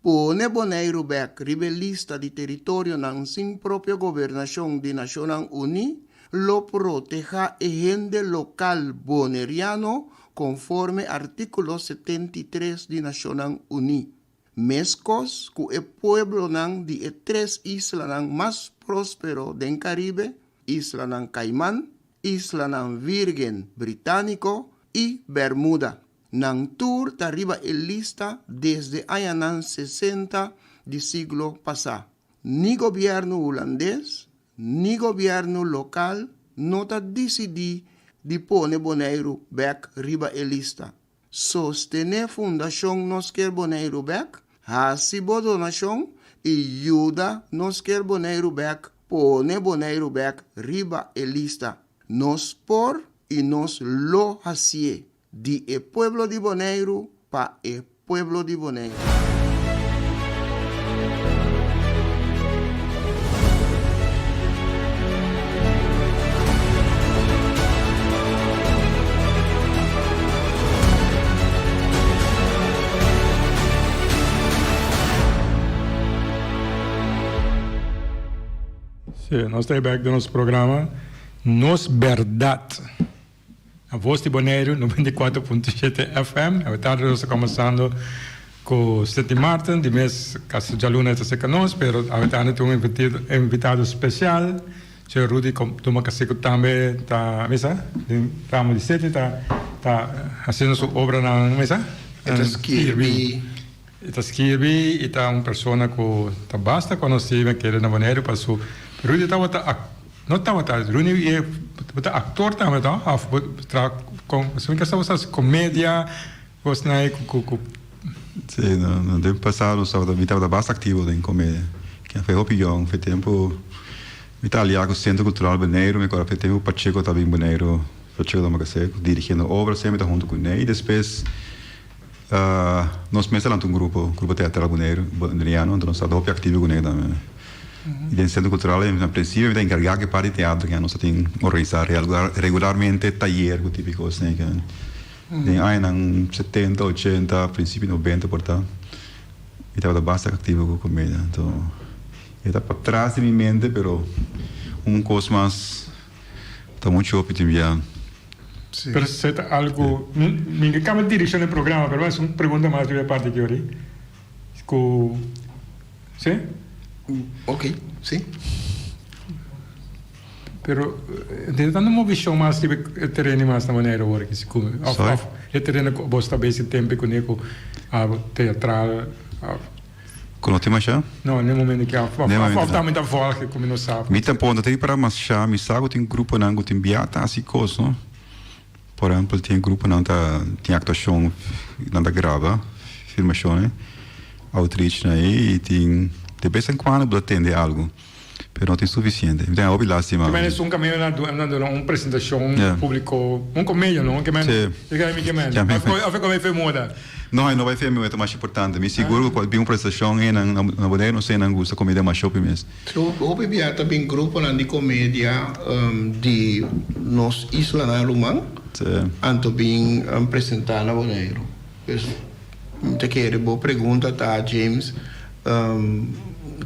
Pone Boneiru bèk riba e lista di teritorionan sin propio gobernashon di Nashonnan Uní lo protehá e hende lokal boneriano konforme artíkulo 73 di Nashonnan Uní. Meskos ku e pueblonan di e tres islanan mas próspero den Karibe, Islanan Kaiman, Islanan Vírgen Britániko i Bermuda. Nan tur ta riba e lista desde añanan sesenta di siglo pasá. Ni gobièrnu hulandes ni gobièrnu lokal no ta disidí di pone Boneiru bèk riba e lista. Sostené Fundashon Nos Kier Boneiru Bèk, hasi bo donashon i yuda Nos Kier Boneiru Bèk pone Boneiru bèk riba e lista. Nos por i nos lo hasié, di e pueblo di Boneiru pa e pueblo di Boneiru. Sí, nos ta bek den nos programa Nos Berdad. Na Voz di Boneiru 94.7 FM. Awe tardi nos ta comenzando cu Sidney Martin. Di mes casi djaluna e ta cerca nos, pero awe tardi tin un invitado special, señor Rudy Domacaseco tambe ta misa den ramo di Sidney ta ta haciendo su obranan misa. E ta skirbi. E ta skirbi y ta un persona cu ta basta conoci mi a kere na Boneiru pa su Rudy tabata No tabata Runi e bo ta actor tambe to of bo traha con mi kasa bo sa haci comedia cosnan ey cu cu. Si no no den pasado nos tabata mi tabata basta activo den comedia kian fue hopi yong fue tempo mi ta alia cu Centro Cultural Boneiru mi acorda fue tempo Pacheco ta bin Boneiru Pacheco Domacassé dirigiendo obra semper mi ta hunto cune y despues Nos mes a lanta un grupo, Grupo Teatral Boneiru, Boneriano, anto nos tabata hopi aktivo ku ne tambe. I den Sentro Kultural na prinsipio mi ta enkargá ku e parti di teatro ku nos ta tin organisá regularmente tayer ku tipo di kos esei. Den añanan setenta, ochenta, prinsipio di nobenta por ta, mi tabata basta aktivo ku komedia. Anto e ta patras di mi mente pero un kos mas ta muchu hopi tin bia. Pero si ta algo, mi ke cambia direccion di programa, pero es un pregunta mas riba e parti aki ori. Ku, si? Ok, si. Pero den ta no vision mas riba e tereno mas na manera awor aki si ku of of e tereno ku bo sta besi tempe kuné ku teatral of. Ku no tin masha? No, n'e momento aki of of of tambe ta volge ku mi no sa. Mi tampoco no ta ripara masha, mi sa ku tin gruponan ku tin bia ta hasi kos no. Por ehempel tin gruponan ta tin aktuashon nan ta graba filmashon outreach nan ei i tin de bes en kuando bo ta tende algu. Pero no tin suficiente. Mi tin hopi lastima. Ke men esun kaminda nan a nan duna un presentacion publico, un comedia no? Ke men, e kaya mi ke men. Of e come fe moda? No, e no bai fe moda, ta mas importante. Mi sigur ku bin un presentacion ei nan na Boneiru no sé nan gusta comedia mas hopi mes. Hopi bia ta bin gruponan di comedia di nos islanan ruman anto bin presenta na Boneiru. Pues mi ta kere bo pregunta ta James,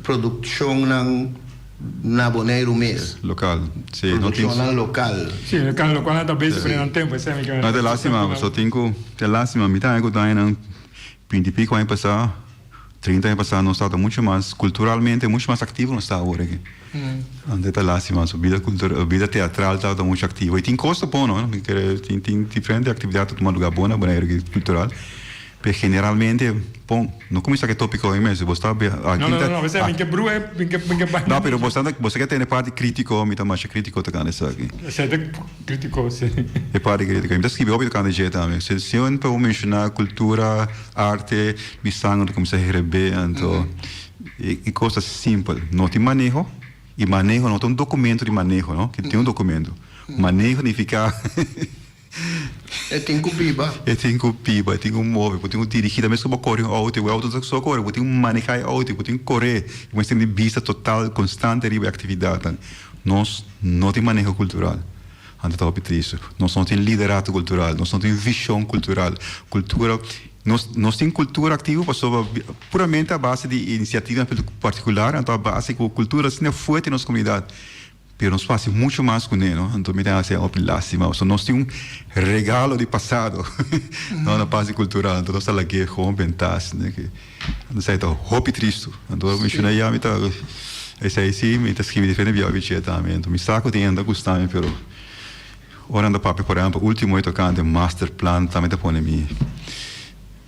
Produccionnan na Boneiru mes. Local, si. Produccionnan local. Si, local, locual nan ta bezig pone nan tempo, esei mi ke. No, ta lastima, pasobra tin cu, ta lastima, mi ta haña cu dañanan binti pico aña pasá, trinta aña pasá nos tabata mucho mas culturalmente mucho mas activo nos ta awor aki. Anto ta lastima, so bida cultural, bida teatral tabata mucho activo. Y tin cos ta bon, no, mi kere tin tin diferente actividad ta tuma lugar bon na Boneiru aki cultural. Pero generalmente, bon, no cuminsa cu e topico hoy mes, bo sta No, no, no, no, esei mi ke brua, mi ke, mi ke bai. No, pero bo sta, bo sa ke tene parti critico, mi ta masha critico tocante esaki. Esei ta critico, si. E parti critico. Mi ta scribi hopi tocante dje tambe. Si, si un por menciona cultura, arte, mi sanger ta cuminsa herebé, anto e cos ta simpel. No tin maneho, y maneho no ta un documento di maneho, no, tin un documento. Maneho nifica. E tin ku biba. E tin ku biba, e tin ku move, bo tin ku dirigí. Ta mes ku bo kore un outo, e outo no ta so kore, bo tin ku manehá e outo, bo tin ku kor'é. Bo mester tin bista total, konstante riba e aktividatnan. Nos no tin maneho kultural. Anto ta hopi tristu. Nos no tin liderato kultural, nos no tin vishon kultural. Kultura, nos nos tin kultura aktivo pasobra puramente a base di inisiativanan partikular, anto a base ku kultura asina fuerte den nos komunidat. Pero nos fasi mucho mas cu ne, no? Anto mi ta haci hopi lastima. Pasobra nos tin un regalo di pasado, no? Na parti cultural. Anto nos ta lag'é gewoon benta asina ke. Anto esei ta hopi tristu. Anto ora mi menciona ya mi ta, esei si mi ta scribi diferente biaha bich'é tambe. Anto mi sa cu tin hende ta gusta mi, pero ora nan ta papia por ehempel ultimo e tocante masterplan tambe ta pone mi,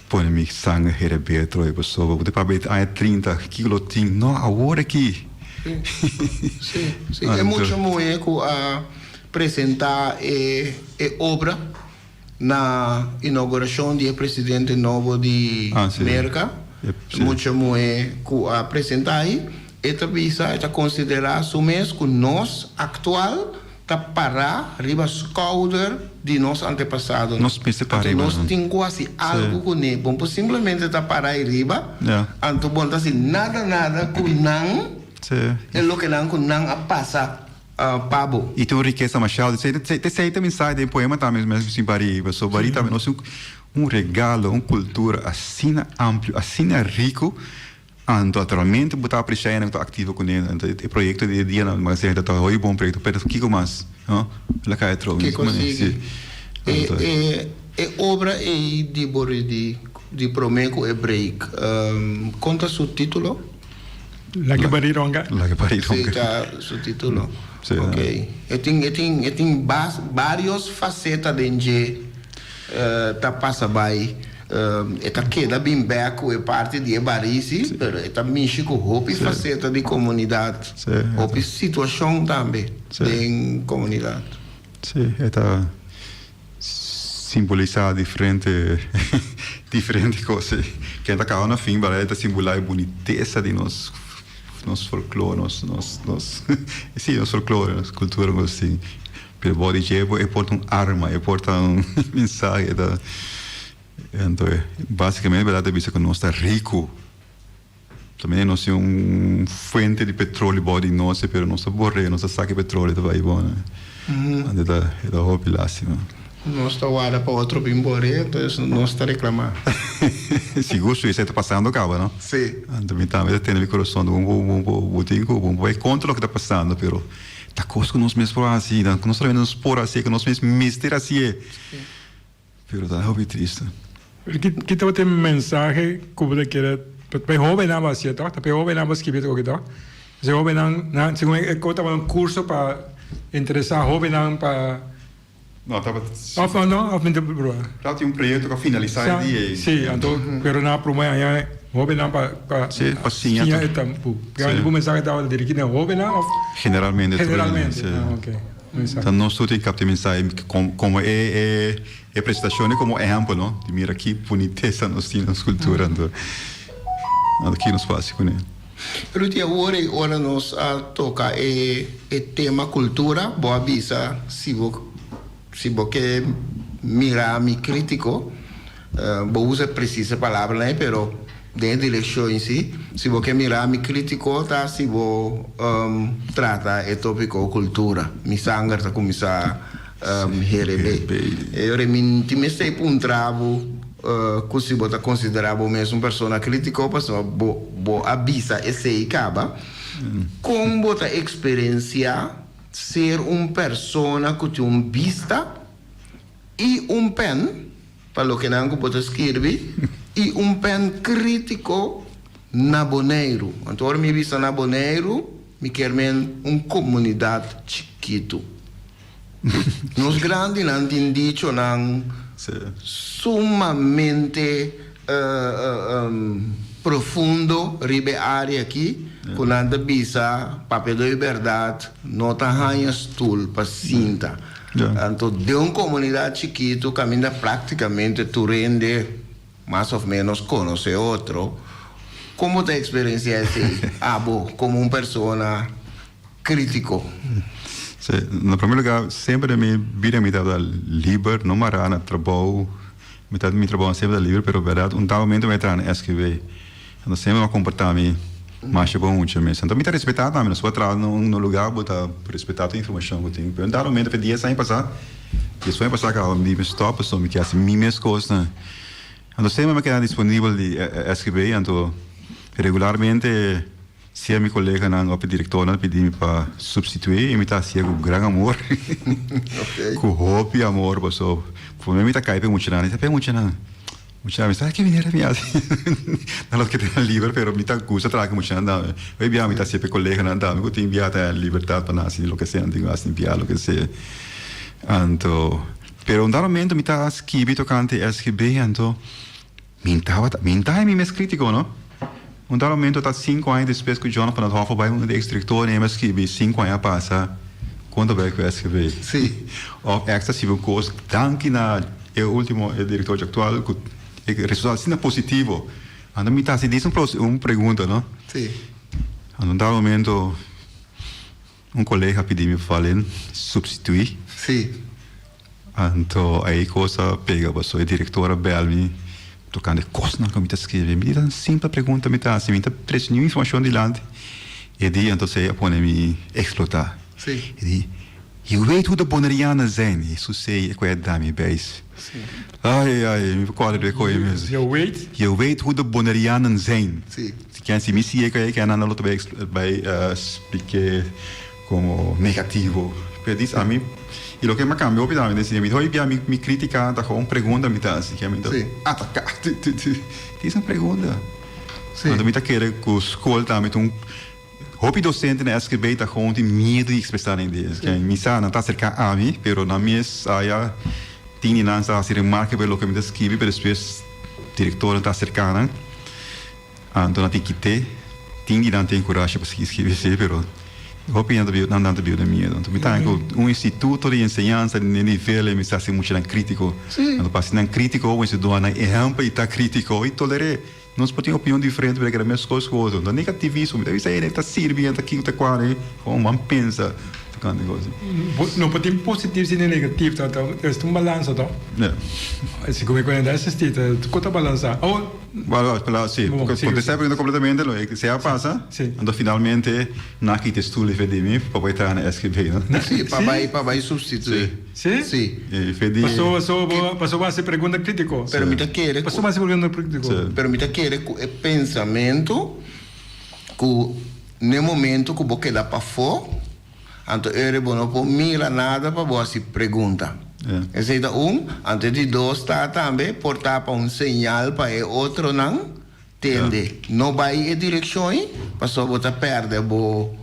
pone mi sanger herebé atrobe pasobra bo ta papia di aña trinta kiko lo tin no awor aki. Sí, sí. E mucha muhé ku a presentá e e obra na inaugurashon di e presidente nobo di Merka, mucha muhé ku a presentá ei, e ta bisa, e ta konsiderá su mes ku nos aktual ta pará riba skouder di nos antepasadonan. Nos mester para Anto riba nos nan. tin ku hasi algu Sí. kuné. Bon por simplemente ta pará ei riba, Ja. anto bon ta hasi nada nada ku nan, Sí. e loke nan ku nan a pasa pa bo. I tin un rikesa masha altu. Esei ta esei ta mensahe den poema tambe mes sin barí. Pasobra barí tambe nos tin un regalo, un kultura asina amplio, asina riku. Anto naturalmente bo ta aprecia hende cu ta activo cu ne. Anto e proyecto di e dia nan magazine ta hoy bon proyecto pero kico mas no la caya trobe Kico sigui? E e e obra ey di bo ridi di prome cu e break con ta su titulo? La que barironga. La que barironga. Si ta su titulo. Ok e tin e tin e tin bas varios faceta den dje ta pasa bay. E ta keda bin bek ku e parti di e barisi, pero e ta mishi ku hopi faseta di komunidat, hopi situashon tambe den komunidat. Sí, e ta simbolisá diferente diferente kos. Ken ta kaba na fin, bará e ta simbolá e bunitesa di nos nos folklor, nos nos nos sí, nos folklor, nos kultura, kos así. Pero bo di dje bo e por ta un arma, e por ta un mensahe, e ta Anto basicamente berdad ta bisa cu nos ta rico. También nos tin un fuente di petroleo bao di nos, pero nos ta borre, nos ta saca e petroleo ta bay bo. Anto ta e ta hopi lastima. Nos ta warda pa otro bin borre, entonces nos ta reclama. Sigur su esey ta pasando caba, no? Si. Anto mi tambe ta tene mi corazon, bo bo bo tin cu bo bay contra loke ta pasando, pero. Ta kos ku nos mes por hasi, ku no solamente nos por hasié, ku nos mes mester hasié. Pero ta hopi triste. Pero ki ki tabata e mensahe ku bo ta kere pa e hobennan bo hasié tòg? Ta pa e hobennan bo skibi esaki tòg? Pasobra e hobennan nan segun e kos tabata un kurso pa interesá hobennan pa. No, tabata. Òf no òf mi ta brua? Tabata un proyekto ku a finalisá e dia ei. Sí, anto pero nan a promé haña e hobennan pa pa Sí, pa siña siña e tampu. Sí. Bo mensahe tabata dirigí na e hobennan òf? Generalmente. Generalmente, Sí. ah oke. Ta nos tur tin kapta e mensahe komo e e presentashon komo ehèmpel no di mira ki bunitesa nos tin nos kultura anto ki nos por hasi kuné. Rudy awor ei ora nos a toka e e tema kultura bo a bisa si bo si bo ke mira mi kritiko bo usa presis e palabranan ei pero Den e direkshon si, si bo ke mira mi kritiko ta si bo trata e topiko kultura. Mi sanger ta kuminsá herebé. E ora mi tin mester puntra bo ku si bo ta konsiderá bo mes un persona kritiko pasobra bo bo a bisa esei kaba. Kon bo ta eksperensiá ser un persona ku tin un bista i un pèn? Pa lokenan ku bo ta skirbi i un pèn krítiko na Boneiru. Anto ora mi bisa na Boneiru, mi kier men un komunidat chikitu. Nos grandinan tin dichonan sumamente profundo riba e área aki ku nan ta bisa papia doi bèrdat no ta haña stul pa sinta. Anto den un komunidat chikitu kaminda práktikamente tur hende mas òf ménos konosé otro, kon bo ta eksperensiá esei abo komo un persona krítiko? Sí, na promé lugá semper den mi bida mi tabata liber, no mará na trabou, mi ta mi trabou semper ta liber, pero bèrdat un tal momento mi a traha na SQB. Anto semper mi a komportá mi masha bon mucha mes. Anto mi ta respetá tambe, nos por a traha na un lugá bo ta respetá tur informashon ku tin. Pero un dado momento, dies aña pasá, dies aña pasá kaba mi di stòp pasobra mi ke hasi mi mes kosnan. Anto semper mi a keda disponibel di SGB, anto regularmente sea mi koleganan òf e direktornan a pidi mi pa supstituí i mi ta hasié ku gran amor, ku hopi amor pasobra promé mi ta kai pa e muchanan, mi ta p'e muchanan. Muchanan mi sa ke manera mi hasi nan lo ke tene liber pero mi ta gusta traha ku muchanan tambe. Hoy bia mi ta hasi pa e koleganan tambe ku tin bia ta libertad pa nan hasi loke sea nan tin ku hasi bia loke sea. Anto pero un dado momento mi ta skibi tokante SGB anto mi tabata mi ta mi mes kritiko no. Un dado momento ta sinku aña despues ku Jonathan van het Hof a bai un di ex direktor i mi a skibi sinku aña pasa kon ta bai ku SGB. Of ex ta sibi un kos danki na E ultimo e director actual cu e resultado asina positivo. Anto mi ta haci dies un un pregunta no. Si. Anto un dado momento un colega pidi mi pa falen substitui. Si. Anto ey cos a pega pasobra e director a bel mi tocante cosnan cu mi ta scribi. Mi di ta un simple pregunta mi ta haci mi ta trece niun informacion dilanti. E di anto esey a pone mi explota. Si. E di. Je weet hoe de Bonerianen zijn, Jesus zei, ik weet daarmee bijs. Ai, ai, mi por kòrda e koe mes. Je weet? Je weet hoe de Bonerianen zijn. Sí. Si ken si mi siye ku e nan lo ta bai bai splik'é komo negativo. Pero dis ami, i loke mi a kambia hopi tambe den si mi hopi bia mi mi kritika ta gewoon pregunta mi ta hasi, ke mi ta ataká. Dis un pregunta. Anto mi ta kere ku skol tambe ta un. Hopi docente na SGB ta gewoon tin miedo di expresa nan ideas. Mi sa nan ta acerca ami, pero nan mes aya tin di nan sa haci remarke pa loke mi ta scribi, pero despues directornan ta acerca nan, anto nan tin kite. Tin di nan tin curashi pa sigui scribi si, pero hopi nan ta biba nan ta biba den miedo. Anto mi ta haña cu un instituto di enseñansa di nivel ei mester haci muchanan critico. Anto pa haci nan critico mester duna nan ehempel y ta critico y tolere. Nos por tin opinion diferente pero e keda meskos ku otro. No negativismo. Mi ta bisa hende ta sirbi hende ta kiko ta kua ahí. Kon ban pensa tokante kos así. No por tin positivo sin negativo. Ta ta esta un balansa to. Ya. Si ku mi ku hende a asisti ta ku ta balansa. Awor. Bueno, pero si. Kontestá e pregunta kompletamente lo e sea pasa. Si. Anto finalmente nan a kita e stul di mi pa bai traha na SGB no. Si, pa bai pa bai supstituí. Si? Si. E fe di. Paso paso bo paso bo hasi pregunta kritiko. Pero mi ta kere ku. Paso bo hasi pregunta kritiko. Si. Pero mi ta kere ku e pensamentu ku n'e momento ku bo keda pafó, Anto ere bo no por mira nada pa bo hasi pregunta. Esei ta un. Anto e di dos ta tambe por ta pa un señal pa e otronan tende. No bai e direkshon ei pasobra bo ta pèrdè bo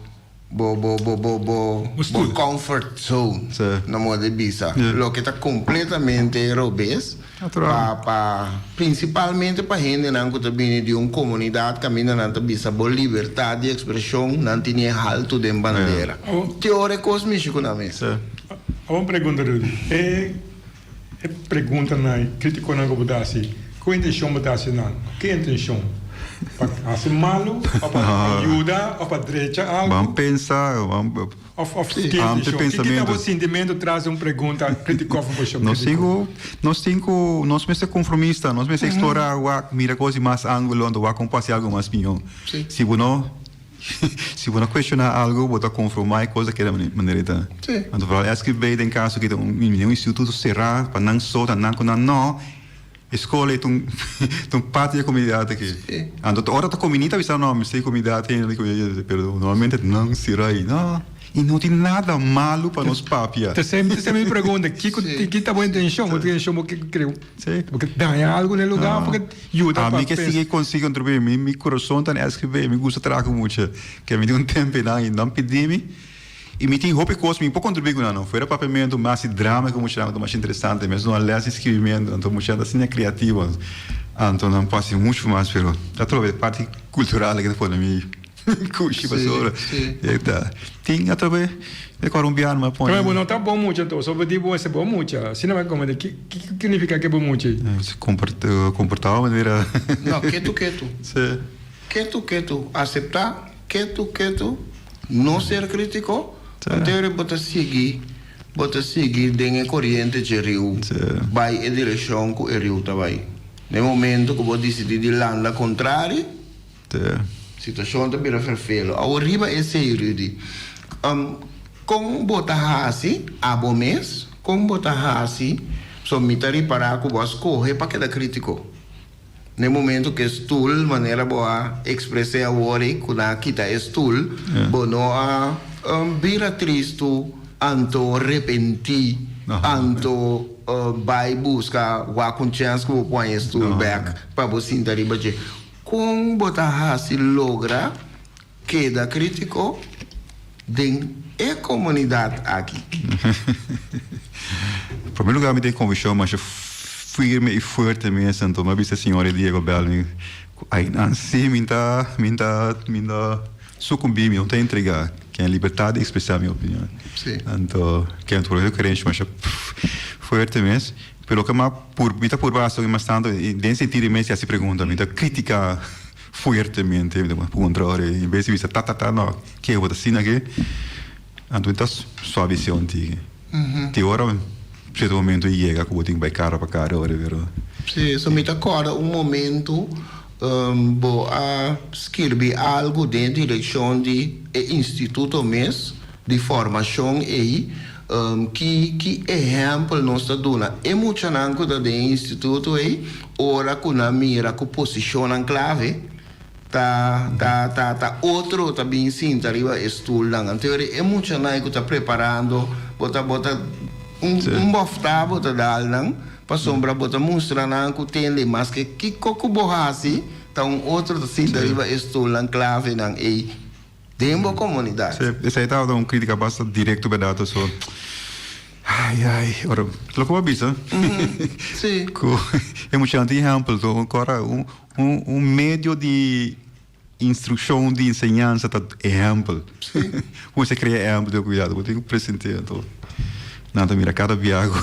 bo bo bo bo bo bo comfort zone na modo di bisa. Loke ta kompletamente robes pa pa prinsipalmente pa hendenan ku ta bini di un komunidat kaminda nan ta bisa bo libertat di ekspreshon nan tini e haltu den bandera. Te ora e kos mishi ku nan mes. Awor un pregunta Rudy, e e preguntanan e kritikonan ku bo ta hasi, ku intenshon bo ta hasi nan? Ku ki intenshon? Pa hasi malu òf pa yuda òf pa drecha algu? Ban pensa, ban Of of ki intenshon? Ki ta bo sintimentu tras di un pregunta kritiko òf un posishon kritiko? Nos tin ku, nos mester konformista, nos mester eksplorá, wak, mira kos di mas ángulo, anto wak kon por hasi algu mas mihó. Si bo no Si bo no cuestiona algo bo ta conforma e cos a keda manera e ta. Anto vooral SQB den caso ki ta un un instituto cera pa nan so ta nan cu nan no, e scol ei ta un ta un parti di e comunidad aki. Anto ora ta comini ta bisa no mester e comunidad hende pero normalmente nan cera ei no y no tin nada malo pa nos papia. Ta esei mi pregunta kico ki ta bo intencion? Bo intencion bo ke kere Bo ke daña algu na e lugá of bo ke yuda pa Ami ke sigui konsigo contribuí. Mi mi kurason ta na SGB. Mi gusta traha ku mucha. Ke mi tin un tempu einan i nan pidi mi. I mi tin hopi kos mi por contribuí ku nan. No fuera papiamentu, mi hasi drama ku muchanan ku ta masha interesante. Mi a duna les di skibimentu. Anto muchanan ta asina kreativo. Anto nan por hasi muchu mas pero atrobe e parti kultural ke ta pone mi. Kushi basura. Eta. Tin atrobe e kor un biaha ma pone. Pero bo no ta bon mucha anto, so bo di bo ese bon mucha. Asina bo a komende. Ki ki significa ke bon mucha ei? Komportá manera. No, ketu ketu. Si. Ketu ketu. Aseptá ketu ketu. No ser kritiko. Anto ora bo ta sigui bo ta sigui den e koriente dje riu bai e direkshon ku e riu ta bai. Na e momento ku bo disidí di landa kontrari. Te. Situacion ta bira ferfelo. Awor riba esey Rudy, con bo ta haci abo mes, con bo ta haci, so mi ta ripara cu bo a scoge pa keda critico. Na e momento cu e stoel, manera bo a exprese awor ey, cu nan a kita e stoel, bo no a bira tristo, anto repenti, anto bay busca wak un chance cu bo por haña e stoel bek pa bo sinta riba dje. Kon bo ta hasi logra keda kritiko den e komunidat aki? Prome lugar mi tin konvikshon masha firme i fuerte mes anto mi a bisa señor Diego Belmi ku ainan si mi ta mi ta mi ta sukumbi mi no ta entrega ken libertad di ekspresá mi opinion anto ken tur e krensha masha fuerte mes. Pero loke mi pur mi ta purba hasi mas tantu den sentido di mes hasi pregunta mi ta critica fuertemente mi ta puntra ora en bes di bisa ta ta ta no ke bo ta asina ke anto mi ta suavisia un tiki te ora cierto momento yega ku bo tin bai kara pa kara ora pero. Si so mi ta kòrda un momento bo a skirbi algu den direkshon di e instituto mes di formashon ei Ki ki ehèmpel nos ta duna e muchanan ku ta den e instituto ei ora ku nan mira ku posishonnan klave ta ta ta ta otro ta bin sinta riba e stulnan? Anto e muchanan ei ku ta preparando bo ta bo ta un un bòftá bo ta dal nan pasobra bo ta mustra nan ku tende maske kiko ku bo hasi ta un otro ta sinta riba e stulnan klavenan ei. Den bo komunidat. Sí, esei tabata un krítika basta direkto bèrdat so ai ai ora loke bo a bisa Sí. ku e muchanan tin ehèmpel to kòrda un un un medio di instrukshon di enseñansa ta ehèmpel kuminsá krea ehèmpel den komunidat bo tin ku present'é anto nan ta mira kada biaha ku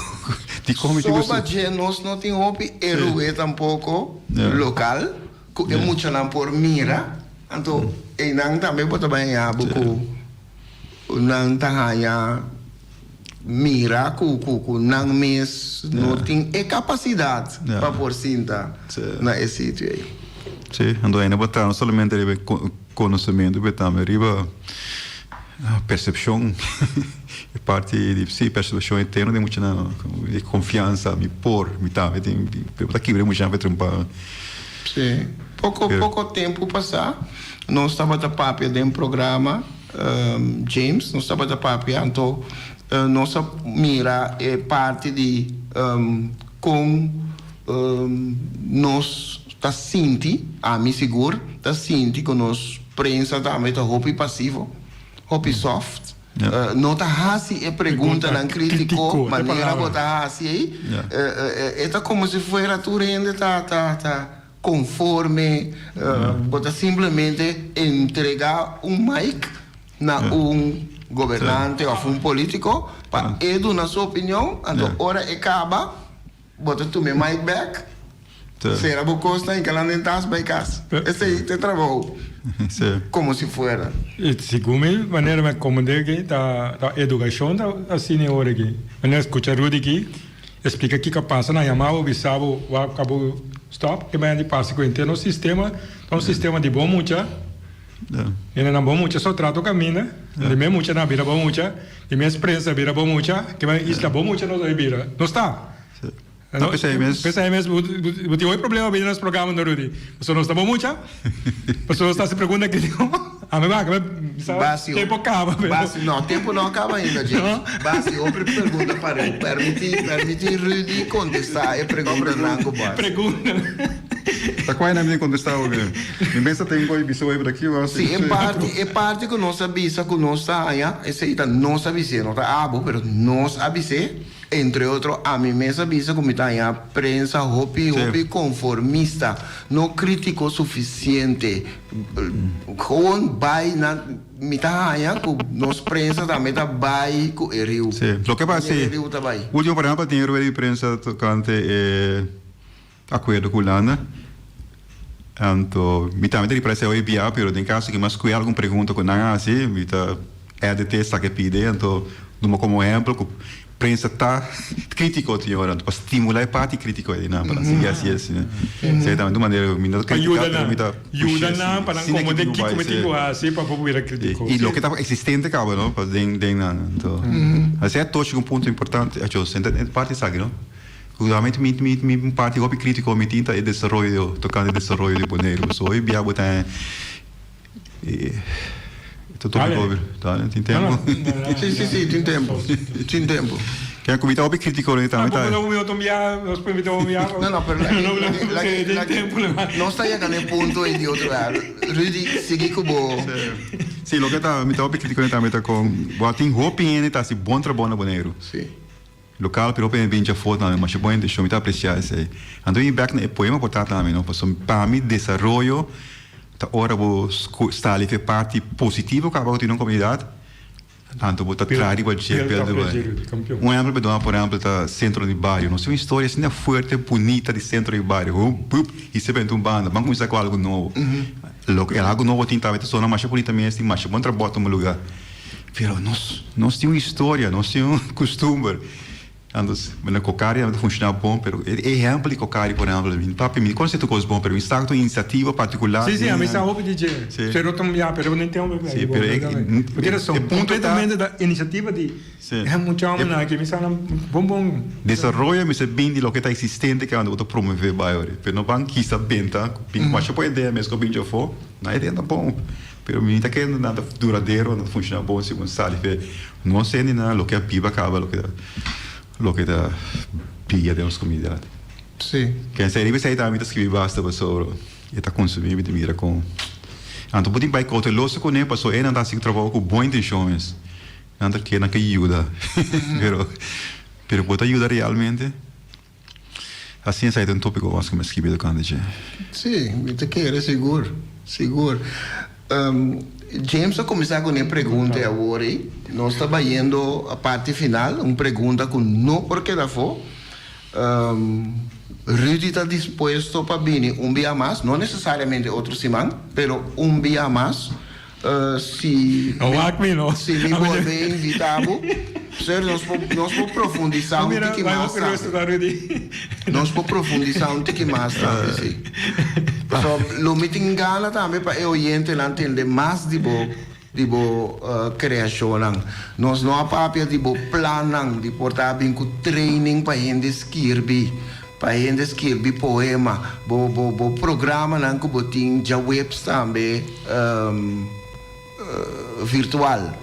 dikon mi tin ku Soba dje nos no tin hopi eruwe tampoko lokal ku e muchanan por mira. Anto einan tambe bo ta bai haña bo ku nan ta haña mira ku ku ku nan mes no tin e kapasidat pa por sinta na e sitio ei. Sí, anto ainda bo ta no solamente riba e konosementu pero tambe riba persepshon, e parti di sí persepshon interno di muchanan, e konfiansa mi por, mi tambe tin, bo ta kibra e muchanan pa e trompa. Sí. Poko poko tempu pasá nos tabata papia den programa. James, nos tabata papia, anto nos a mira e parti di kon nos ta sinti, ami sigur ta sinti ku nos prensa tambe ta hopi pasivo, hopi soft. No ta hasi e preguntanan krítiko manera bo ta hasi ei. E ta komo si fuera tur hende ta ta konforme. Bo ta simplemente entregá un mic na un gobernante òf un polítiko pa e duna su opinion. Anto ora e kaba bo ta tuma e mic bèk. Sera bo kosnan i kalan den tas bai kas. Esei ta e trabou. Komo si fuera. I segun mi manera mi a komprende aki ta ta edukashon ta asina e ora aki. Manera skucha Rudy aki esplika kiko a pasa nan yama bo bisa bo wak ka bo stop ke manera di pasa ku henter nos sistema ta un sistema di bon mucha. Hende nan bon mucha so trato kaminda di mes mucha nan a bira bon mucha di mes prensa a bira bon mucha ke manera isla bon mucha nos a bira nos ta. No, p'esei mes. P'esei mes bo tin hopi problema bini nos programa no Rudy. Pasobra nos ta bo mucha. Pasobra nos ta hasi pregunta kritiko. Ami wak mi bisa tempo kaba pero. Basi, no tempo no a kaba ainda James. Basi hopi pregunta pareu. Permiti permiti Rudy kontestá e preguntanan ku bo hasi. Preguntanan. Ta kua nan mi kontestá oke? Mi mes ta tin ku bisa hopi aki wak. Si e parti e parti ku nos a bisa ku nos ta haña esei ta nos a bis'é no ta abo pero nos a bis'é. Entre otro ami mes a bisa ku mi ta haña prensa hopi hopi konformista, no kritiko sufisiente. Gewoon bai na mi ta haña ku nos prensa tambe ta bai ku e riu. Sí, loke pasa si e riu ta bai. Ultimo por ehempel tin e rueda di prensa tokante e akuerdo ku Hulanda. Anto mi tambe ta ripará esei hopi bia pero den kaso ku mi a skucha algun pregunta ku nan a hasi mi ta edit'é esaki pidi anto tuma komo ehempel ku prensa ta kritiko tin ora anto pa stimulá e parti kritiko ei nan pa nan sigui hasi asina esei tambe ta un manera ku mi no ta kritiká pero mi ta Yuda nan pa nan komprendé kiko mi tin ku hasi pa por bira kritiko. I loke ta eksistente kaba no pa den den nan anto asina a tochi un punto importante acho e parti esaki no. Realmente mi mi mi un parti hopi critico mi tin ta e desaroyo tocante e desaroyo di Boneiru. So hopi bia bo ta e ta topico Dale. Dale, tin tempo? Si si si tin tempo tin tempo. Ken cu mi ta hopi critico mi ta mi ta. Tampoco no un bia nos por invita un bia. No no pero laki laki laki nos ta yega na e punto ei di otro lado. Rudy sigui cu bo. Si loke ta mi ta hopi critico tambe ta con bo a tin hopi hende ta haci bon trabou na Boneiru. Si. Lokal pero hopi bincha for tambe masha bon intencion mi ta aprecia esey. Anto mi bek na e poema por ta tambe no pasobra pa mi desaroyo ta ora bo sali fe parti positivo caba cu tin un comunidad anto bo ta traha riba dje build riba Un ehempel mi duna por ehempel ta centro di bario nos tin un historia asina fuerte bunita di centro di bario hup bup y se benta un banda ban cuminsa cu algo nobo loke algo nobo tin tambe ta sona masha bunita mes tin masha bon trabou tuma lugar. Pero nos, nos tin un historia, nos tin un custumber. Antos, bueno, Cocari tambe ta funciona bon, pero e ehempel di Cocari, por ehempel, mi papia, mi conoce tur cos bon, pero mi sa cu ta un iniciativa particular. Sí, sí, ami sa hopi di dje. Sí. Pero ta, ya, pero no tin Sí, pero e, Bo tin razon, e punto ta completamente ta iniciativa di Sí. e mucha homennan aki, mi sa nan bon bon. Desaroyo mester bin di loke ta existente kende bo ta promove bai ori. Pero no ban kisa benta, bin masha por idea mes ku bin afo, nan idea ta bon. Pero mi ta kere nan ta duradero, nan ta funciona bon si bo sali fe no sende nan loke a biba caba loke ta loke ta bia den nos comunidad. Sí. Ken esei riba esei tambe mi ta scribi basta pasobra e ta consumi mi ta mira con anto bo tin bai cauteloso cune pasobra e nan ta haci trabao cu bon intencion mes nan ta kere nan ke yuda pero pero bo ta yuda realmente? Asina esaki ta un tópiko mas ku mi a skibi tokante dje. Sí, mi ta kere sigur, sigur. James a kuminsá ku e pregunta e awor ei. Nos ta bayendo a parti final, un pregunta ku no por keda afó. Rudy ta dispuesto pa bini un bia mas, no nesesariamente otro siman, pero un bia mas. Si No wak mi no. Si mi bolbe invita bo, ser nos por nos por profundisa un tiki mas tambe. Nos por profundisa un tiki mas tambe si. Pasobra lo mi tin gana tambe pa e oyentenan tende mas di bo di bo creacionnan. Nos no a papia di bo plannan di por ta bin cu training pa hende skirbi. Pa hende skirbi poema, bo bo bo programanan ku bo tin djaweps tambe virtual.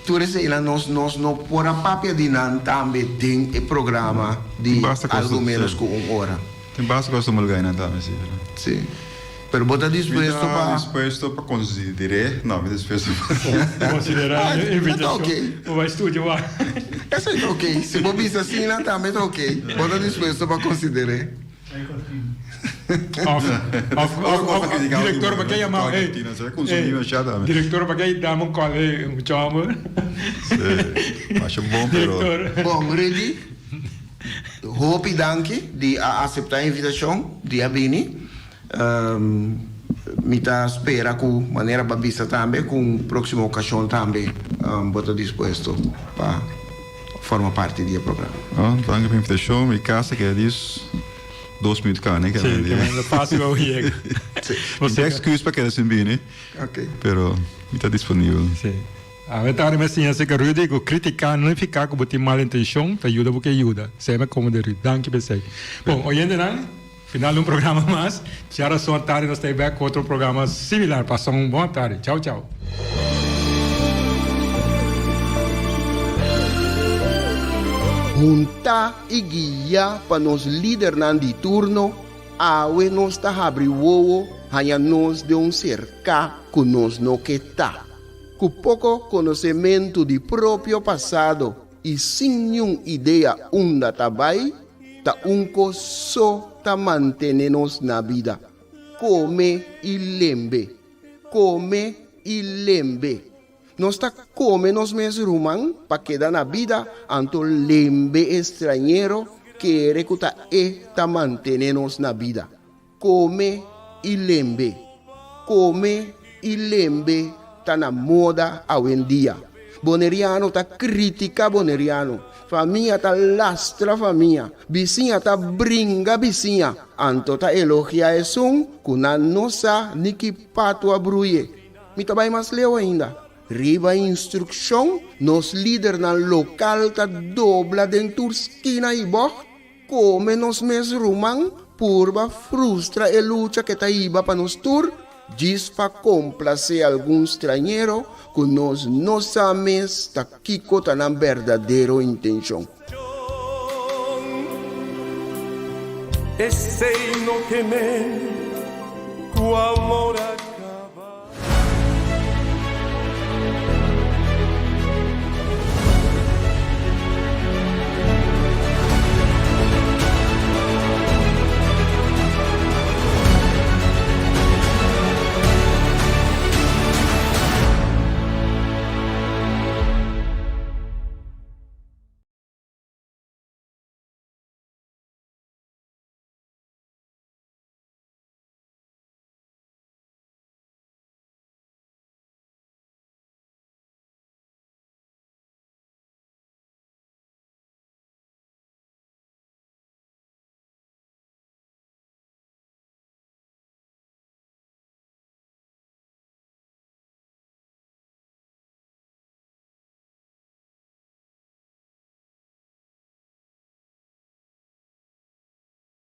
Tur eseinan nos nos no por a papia di nan tambe den e programa di algo menos ku un ora. Tin basta kos ta mulga einan tambe si. Si. Pero bo ta dispuesto pa. Mi ta dispuesto pa konsider'é. No, mi ta dispuesto pa. Konsiderá e invitashon pa bai studio wak. Esei ta oke. Si bo bisa asina tambe ta oke. Bo ta dispuesto pa konsider'é. Of, of, of, of, director pa ke yama, hey, hey, director pa ke dame un call, hey, mucho homber. Sí, masha bon, pero. Director. Bon, Rudy, hopi danki di a acepta e invitacion di a bini. Mi ta spera cu manera bo a bisa tambe cu un proximo ocasion tambe bo ta dispuesto pa forma parti di e programa. Oh, danki pa invitacion. Mi casa keda dis dos minuut cana. Sí, ke manda fácil pa bo yega. Sí. Mi tin excuse pa keda sin bini. Ok. Pero mi ta disponibel. Sí. Awe tardi mi a siña acerca Rudy cu critica no nifica cu bo tin mal intencion, ta yuda bo ke yuda. Esey mi a como di Rudy. Danki pa esey. Bon, oyentenan. Final di un programa mas. Djarason atardi nos ta e bek ku otro programa similar. Pasa un bon atardi. Chau chau. Huntá i guiá pa nos lidernan di turno, awe nos ta habri wowo haña nos den un serká ku nos no ke ta. Ku poko konosementu di propio pasado i sin niun idea unda ta bai, ta un kos so ta mantene nos na bida, kome i lembe, kome i lembe. Nos ta kome nos mes ruman pa keda na bida, anto lembe e strañero kere ku ta e ta mantene nos na bida. Kome i lembe. Kome i lembe ta na moda awendia. Boneriano ta kritika boneriano, famia ta lastra famia, bisiña ta bringa bisiña, anto ta elogia esun ku nan no sa ni ki patu a bruye. Mi ta bai mas leu ainda. Riba instrukshon, nos lidernan lokal ta dobla den tur skina i bògt Kome nos mes ruman purba frustra e lucha ke ta hiba pa nos tur, djis pa komplasé algun strañero ku nos no sa mes ta kiko ta nan berdadero intenshon. Esei no ke men ku amor a.